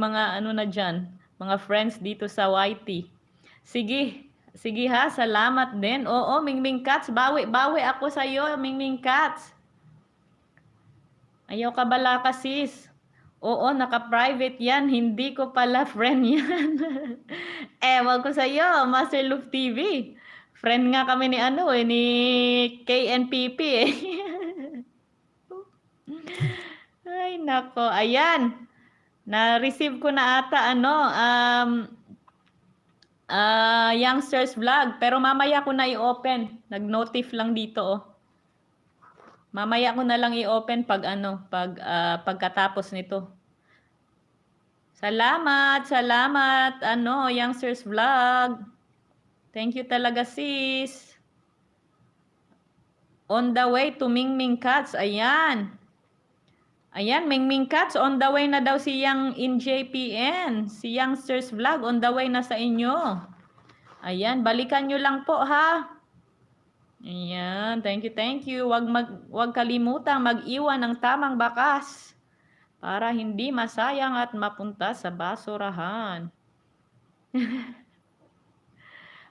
mga na dyan, mga friends dito sa YT. Sige ha, salamat din. Oo, Mingming Cats, bawi ako sa iyo, Mingming Cats. Ayaw ka bala ka, sis. Oo, naka-private yan. Hindi ko pala friend yan. Ewan ko sa'yo, Master Love TV. Friend nga kami ni ano eh, ni KNPP eh. Ay, nako. Ayan. Na-receive ko na ata youngsters vlog. Pero mamaya ko na i-open. Nag-notif lang dito oh. Mamaya ko na lang i-open pag pagkatapos nito. Salamat, youngsters vlog. Thank you talaga, sis. On the way to Mingming Cats. Ayan. Ayan, Mingming Cats. On the way na daw si Yang in JPN. Si youngsters vlog. On the way na sa inyo. Ayan, balikan nyo lang po ha. Ayan, thank you. Wag kalimutang mag-iwan ng tamang bakas para hindi masayang at mapunta sa basurahan.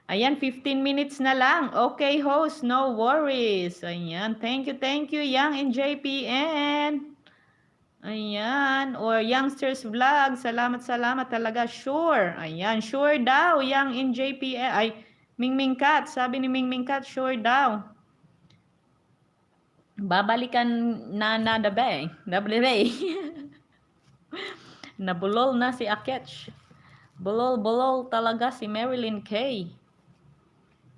Ayan, 15 minutes na lang. Okay, host, no worries. Ayan, thank you, Yang in JPN. Ayan, or youngsters vlog. Salamat talaga. Sure. Ayan, sure daw, Yang in JPN. Ay, Mingming Cat, sabi ni Mingming Cat, sure daw. Babalikan na dabay. Nabulol na si Aketch. Bulol talaga si Marilyn K.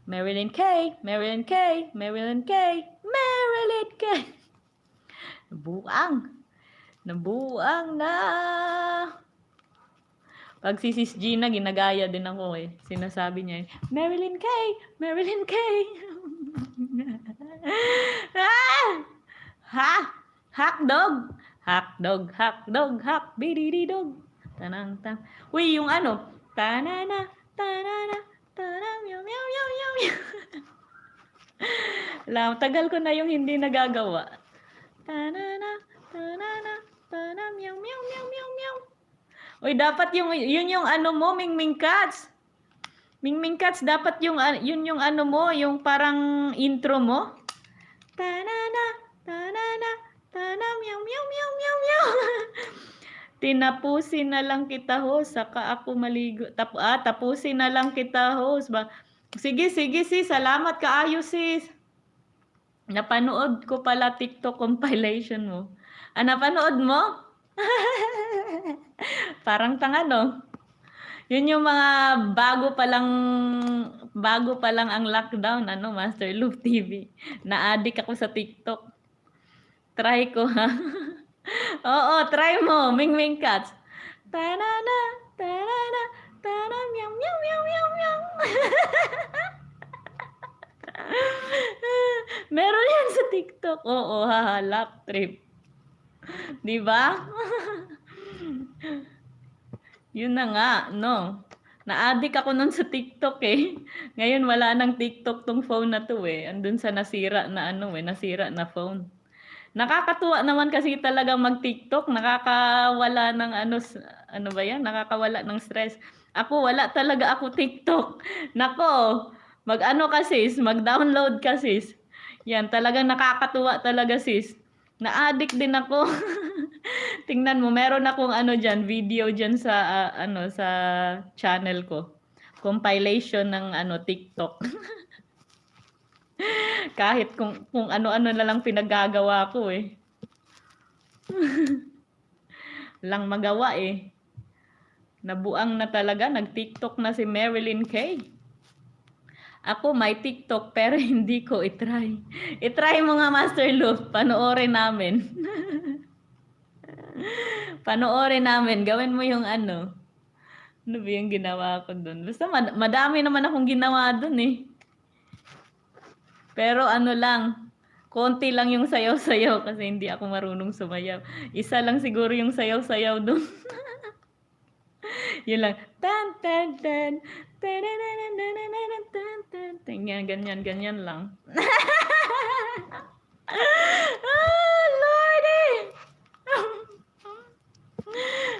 Marilyn K. Nabuang na. Pag si Sis Gina, ginagaya din ako eh. Sinasabi niya, Marilyn K. Hakdog, bidididog. Tanang. Uy, yung ano, tanana, meow. Tagal ko na yung hindi nagagawa. Tanana, meow. Uy, dapat yun yung ano mo, Mingming Cats. Mingming Cats, dapat yun yung ano mo, yung parang intro mo. Tanana, meow. Tinapusin na lang kita, host. Saka ako maligo. Tapusin na lang kita, host. Sige, sis. Salamat kaayo, sis. Napanood ko pala TikTok compilation mo. Napanood mo? Parang tanga, no? Yun yung mga bago pa lang ang lockdown, Master Love TV. Na-addict ako sa TikTok. Try ko, ha? Oo, try mo, Mingming Cats. Tanana, meow. Meron yan sa TikTok. Oo, lap trip. Di ba? Yun na nga, no? Na-addict ako nun sa TikTok eh. Ngayon wala nang TikTok tong phone na to eh. Andun sa nasira na phone. Nakakatuwa naman kasi talagang mag-TikTok, nakakawala ng nakakawala ng stress. Ako, wala talaga ako TikTok. Nako, mag-download ka sis. Yan, talagang nakakatuwa talaga sis. Na-addict din ako. Tingnan mo, meron akong video dyan sa sa channel ko. Compilation ng TikTok. Kahit kung ano-ano na lang pinagagawa ko eh. Lang magawa eh. Nabuang na talaga, nag-TikTok na si Marilyn K. Ako may TikTok pero hindi ko itry. Itry mo nga, Master Love, panoorin namin. Gawin mo yung ano ba yung ginawa ko doon. Basta madami naman akong ginawa doon eh. Pero konti lang yung sayaw-sayaw kasi hindi ako marunong sumayaw. Isa lang siguro yung sayaw-sayaw doon. Yun lang. Ganyan lang. Lordy!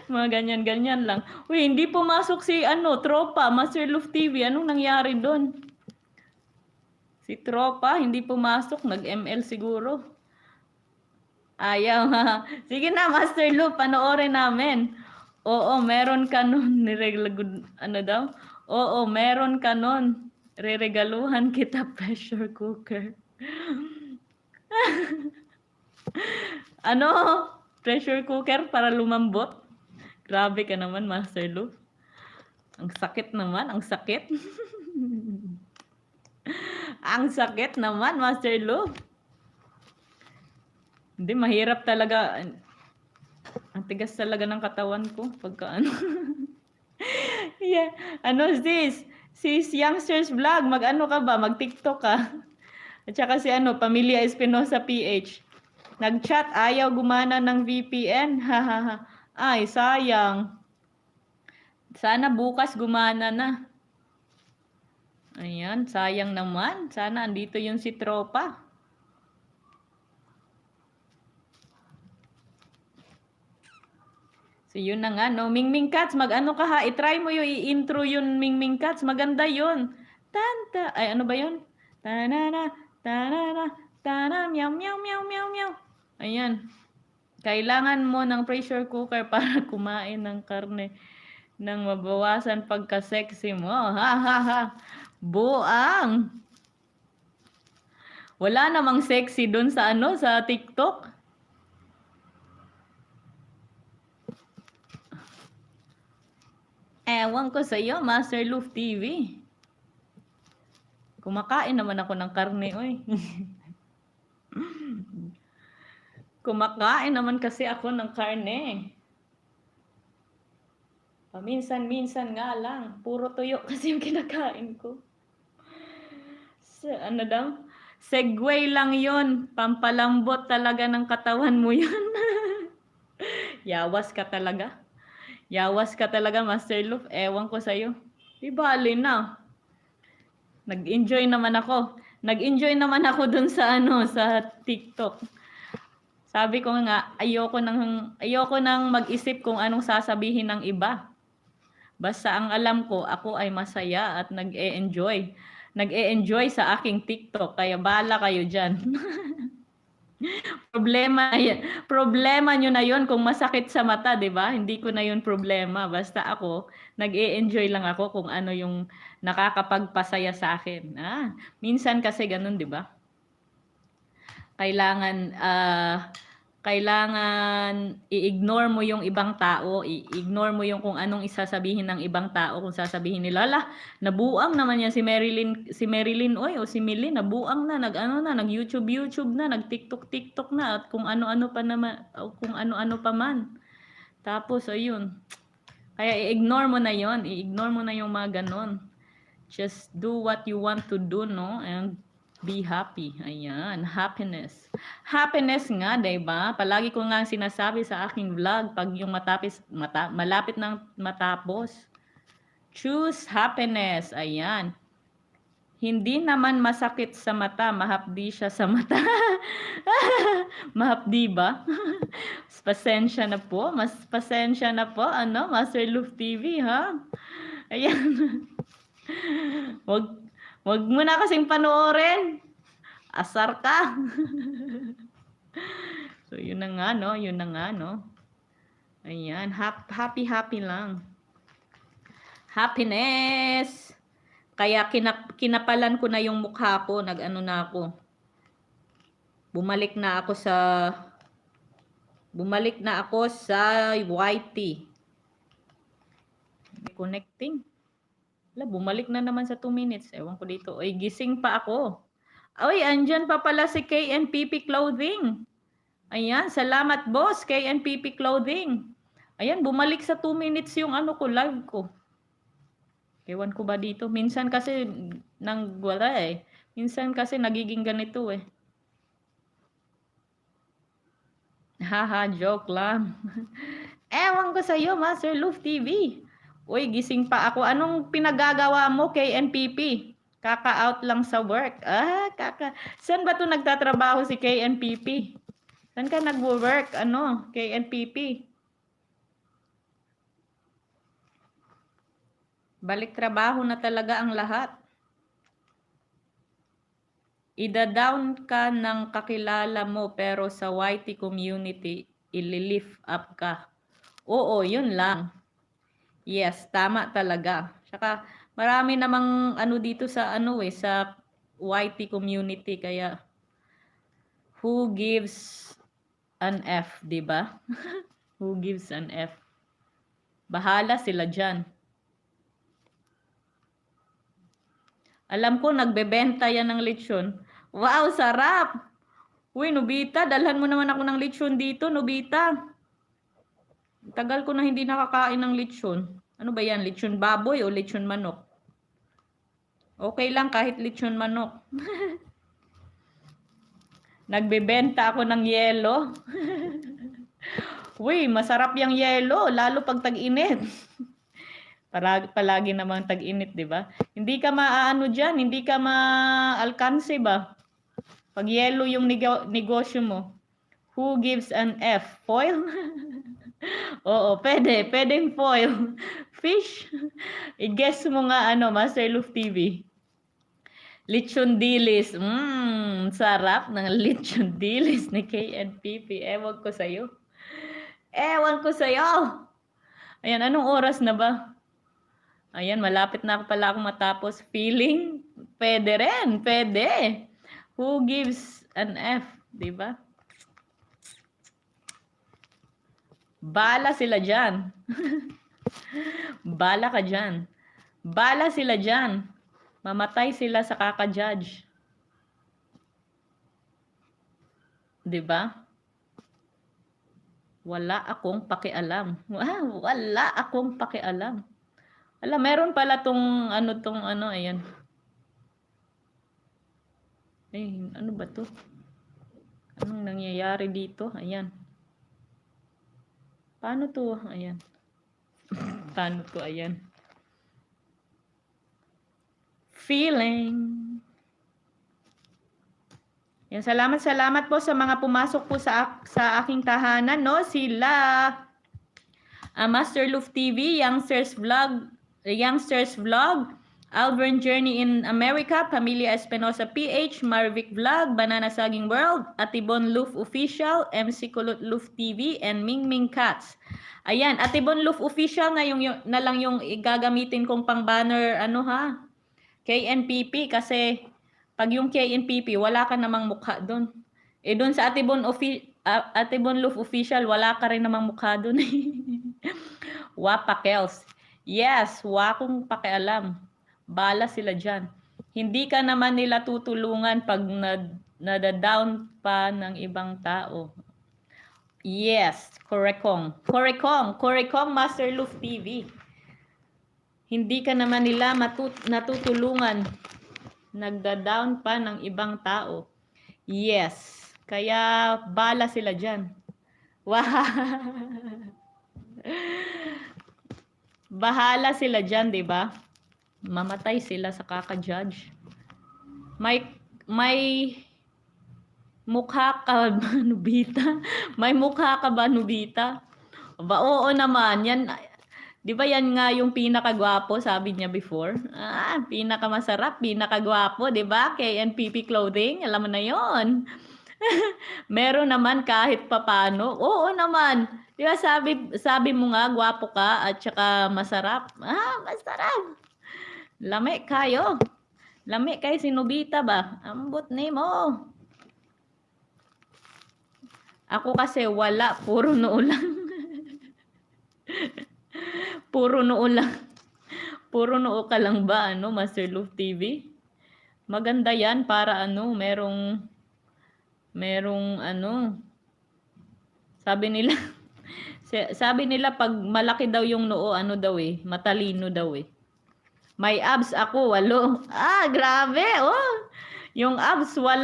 Mga ganyan lang. Uy, hindi pumasok si Tropa, Master Love TV. Anong nangyari doon? Si Tropa, hindi pumasok. Nag-ML siguro. Ayaw ha. Sige na, Master Lou, panoorin namin. Oo, meron ka nun. Ano daw? Oo, meron ka nun. Reregaluhan kita pressure cooker. Ano? Pressure cooker para lumambot? Grabe ka naman, Master Lou. Ang sakit naman, ang sakit. Ang sakit naman, Master Lou. Hindi, mahirap talaga. Ang tigas talaga ng katawan ko pagka ano. Yeah. Ano sis Youngsters Vlog, mag-ano ka ba? Mag-TikTok ka? At saka si ano, Pamilya Espinosa PH. Nag-chat, ayaw gumana ng VPN. Hahaha. Ay, sayang. Sana bukas gumana na. Ayan, sayang naman. Sana andito yung si Tropa. So yun na nga, no? Mingming Cats, mag-ano ka ha? I-try mo yung i-intro yun, Mingming Cats. Maganda yun. Tanta. Ay, ano ba yun? Tanana, tanana, tanana, meow, meow, meow, meow, meow. Ayan. Kailangan mo ng pressure cooker para kumain ng karne nang mabawasan pagka-sexy mo. Ha, ha, ha. Buang. Wala namang sexy dun sa ano, sa TikTok. Ewan ko sa iyo, Master Loof TV. Kumakain naman ako ng karne, oy. Kumakain naman kasi ako ng karne. Paminsan-minsan nga lang. Puro tuyo kasi yung kinakain ko. Ano daw? Segway lang yon. Pampalambot talaga ng katawan mo yan. Yawas ka talaga. Yawas ka talaga, Master Loof. Ewan ko sa'yo. Di bali na. Nag-enjoy naman ako. Nag-enjoy naman ako dun sa ano, sa TikTok. Sabi ko nga, ayoko nang mag-isip kung anong sasabihin ng iba. Basta ang alam ko, ako ay masaya at nag-e-enjoy. Nag-e-enjoy sa aking TikTok. Kaya bala kayo dyan. Problema nyo na yon kung masakit sa mata, di ba? Hindi ko na yun problema. Basta ako, nag-e-enjoy lang ako kung ano yung nakakapagpasaya sa akin. Minsan kasi ganun, di ba? Kailangan i-ignore mo yung ibang tao, i-ignore mo yung kung anong isasabihin ng ibang tao, kung sasabihin nila, nabuang naman yan si Marilyn, oy, o si Millie, nabuang na, nag-YouTube na, nag-TikTok na, at kung ano-ano pa naman, kung ano-ano pa man. Tapos, ayun. Kaya i-ignore mo na yon, i-ignore mo na yung mga ganon. Just do what you want to do, no? And be happy. Ayan, happiness. Happiness nga, 'di ba? Palagi ko nga sinasabi sa aking vlog pag yung malapit nang matapos. Choose happiness. Ayan. Hindi naman masakit sa mata, mahapdi siya sa mata. Mahapdi ba? Pasensya na po. Pasensya na po. Ano? Master Loof TV, ha? Ayan. Wag mo na kasing panoorin. Asar ka. So, yun na nga, no? Yun na nga, no? Ayan. Happy lang. Happiness. Kaya kinapalan ko na yung mukha ko. Nag-ano na ako. Bumalik na ako sa YT. Connecting. Bumalik na naman sa 2 minutes. Ewan ko dito. Oy, gising pa ako. Oy, andyan pa pala si KNPP Clothing. Ayan, salamat boss, KNPP Clothing. Ayan, bumalik sa 2 minutes yung ano ko, live ko. Ewan ko ba dito? Minsan kasi wala eh. Minsan kasi nagiging ganito eh. Haha, joke lang. Ewan ko sa'yo, Master Loof TV. Uy, gising pa ako. Anong pinagagawa mo, KNPP? Kaka-out lang sa work. Saan ba to nagtatrabaho si KNPP? Saan ka nagwo-work? Ano, KNPP? Balik trabaho na talaga ang lahat. ida-down ka ng kakilala mo pero sa YT community, ililift up ka. Oo, yun lang. Yes, tama talaga. Tsaka marami namang ano dito sa ano sa YT community kaya who gives an F, 'di ba? Who gives an F? Bahala sila diyan. Alam ko nagbebenta yan ng lechon. Wow, sarap! Uy, Nobita, dalhan mo naman ako ng lechon dito, Nobita. Tagal ko na hindi nakakain ng lechon. Ano ba yan? Lechon baboy o lechon manok? Okay lang kahit lechon manok. Nagbebenta ako ng yelo. Uy, masarap yung yelo, lalo pag tag-init. Palagi namang tag-init, di ba? Hindi ka maaano dyan, hindi ka maalkanse ba? Pag yelo yung negosyo mo. Who gives an F? Foil? Oo, pwedeng foil. Fish? I-guess mo nga Master Luf TV. Lechon dilis. Sarap ng lechon dilis ni KNPP. Ewan ko sa'yo. Ayan, anong oras na ba? Ayan, malapit na pala akong matapos. Feeling? Pwede rin, pwede. Who gives an F? Diba? Bala sila dyan. Bala ka dyan. Bala sila dyan. Mamatay sila sa kaka-judge. Diba? Wala akong pakialam. Wala akong pakialam. Meron pala tong ayan. Ano ba to? Anong nangyayari dito? Ayan. Paano to? Ayan. Paano to? Ayan. Feeling. Yan, salamat po sa mga pumasok po sa aking tahanan, no? Sila Master Luf TV, Youngsters Vlog, Alvern Journey in America, Pamilya Espinosa PH, Marvic Vlog, Banana Saging World, Atibon Luf Official, MC Kulot Luf TV, and Mingming Cats. Ayan, Atibon Luf Official na lang yung gagamitin kong pang banner, KNPP, kasi pag yung KNPP, wala ka namang mukha doon. Doon sa Atibon Luf Official, wala ka rin namang mukha doon. Wapakels. Yes, wakong pakialam. Bala sila dyan. Hindi ka naman nila tutulungan pag nadadown pa ng ibang tao. Yes, Korekong, Master Luf TV. Hindi ka naman nila natutulungan. Nagda-down pa ng ibang tao. Yes, kaya bala sila dyan. Bahala sila dyan, di ba? Mamatay sila sa kaka-judge. May mukha ka ba, Nobita? May mukha ka ba, Nobita? Oo naman. Yan, di ba yan nga yung pinakagwapo, sabi niya before? Pinakamasarap, pinakagwapo, di ba? KNPP Clothing, alam mo na yon. Meron naman kahit papano. Oo naman. Di ba sabi mo nga, gwapo ka at saka masarap. Masarap. Lami kayo. Lami kayo si Nobita ba? Ambot ni mo. Ako kasi wala. Puro noo lang. Puro noo lang. Puro noo ka lang ba, Master Luf TV? Maganda yan para merong sabi nila pag malaki daw yung noo, matalino daw eh. May abs ako, 8. Grabe, yung abs 8.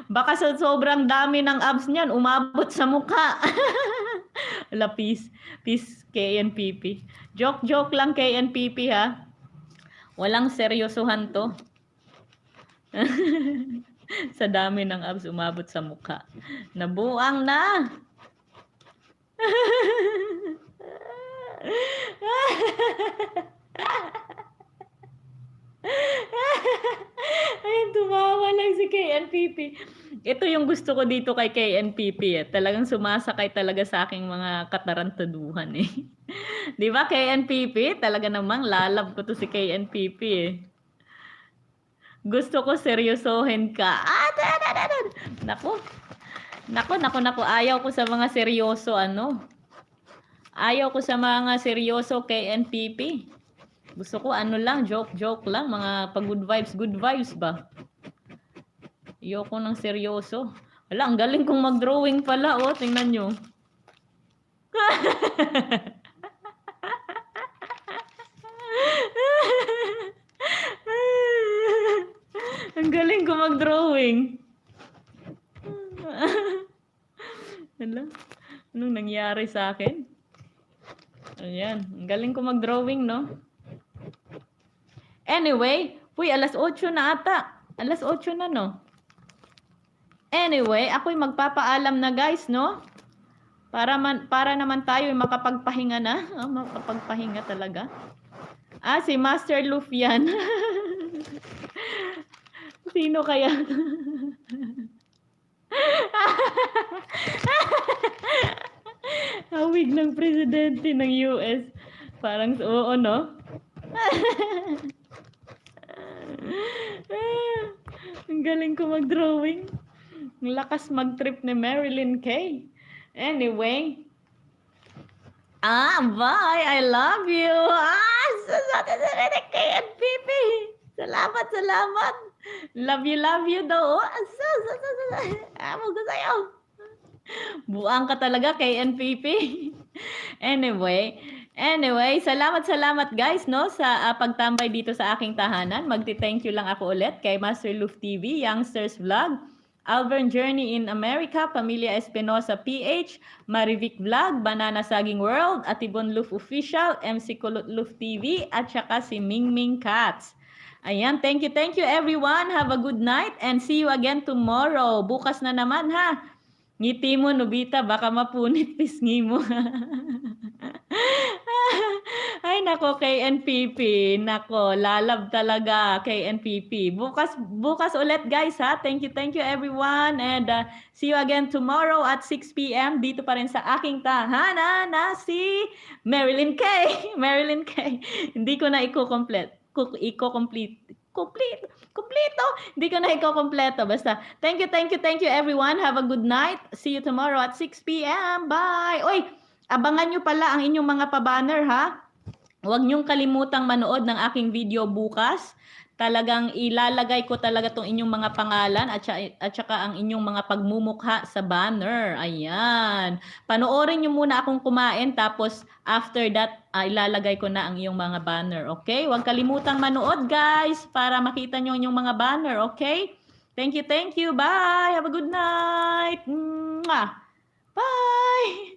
baka sa sobrang dami ng abs niyan, umabot sa mukha. Peace KNPP. Joke lang KNPP ha. Walang seryosohan to. Sa dami ng abs umabot sa mukha. Nabuang na. Tuwa lang si KNPP. Ito yung gusto ko dito kay KNPP eh. Talagang sumasakay talaga sa aking mga katarantaduhan eh. Di ba KNPP? Talaga namang lalab ko to si KNPP eh. Gusto ko seryosohin ka. Naku. Naku. Ayaw ko sa mga seryoso ano. Ayaw ko sa mga seryoso KNPP. Gusto ko ano lang, joke lang. Mga good vibes ba? Ayoko ng seryoso. Wala, ang galing kong mag-drawing pala. Oh, tingnan nyo. Ang galing ko mag-drawing. Hala, anong nangyari sa akin? Ayan, ang galing ko mag-drawing, no? Anyway, uy, alas 8 na ata. Alas 8 na, no? Anyway, ako'y magpapaalam na, guys, no? Para naman tayo makapagpahinga na. Oh, makapagpahinga talaga. Ah, si Master Luf yan. Sino kaya? Hawig ng presidente ng US. Parang oo, no? Ang galing ko mag-drawing. Ang lakas mag-trip ni Marilyn Kay. Anyway. Bye. I love you. KNPP. Salamat. Love you daw. Amo ko sa'yo. Buang ka talaga kay NPP. Anyway, salamat guys no sa pagtambay dito sa aking tahanan. Magti-thank you lang ako ulit kay Master Luf TV, Youngsters Vlog, Alvern Journey in America, Pamilya Espinosa PH, Marivic Vlog, Banana Saging World, Atibon Luf Official, MC Kulot Luf TV, at saka si Mingming Cats. Ayan, thank you everyone. Have a good night and see you again tomorrow. Bukas na naman ha. Ngiti mo, Nobita, baka mapunit pisngi mo. Ay, nako, KNPP. Nako, lalab talaga, KNPP. Bukas ulit, guys, ha? Thank you, everyone. And see you again tomorrow at 6 p.m. Dito pa rin sa aking tahanan na si Marilyn K. Hindi ko na i-complete. Kompleto. Hindi ko na iko-kompleto. Basta, thank you everyone. Have a good night. See you tomorrow at 6 p.m. Bye! Oy, abangan nyo pala ang inyong mga pa-banner, ha? Huwag nyong kalimutang manood ng aking video bukas. Talagang ilalagay ko talaga tong inyong mga pangalan at saka ang inyong mga pagmumukha sa banner. Ayan. Panoorin nyo muna akong kumain tapos after that, ilalagay ko na ang iyong mga banner. Okay? Huwag kalimutang manood guys para makita nyo yung mga banner. Okay? Thank you. Bye! Have a good night! Mwah! Bye!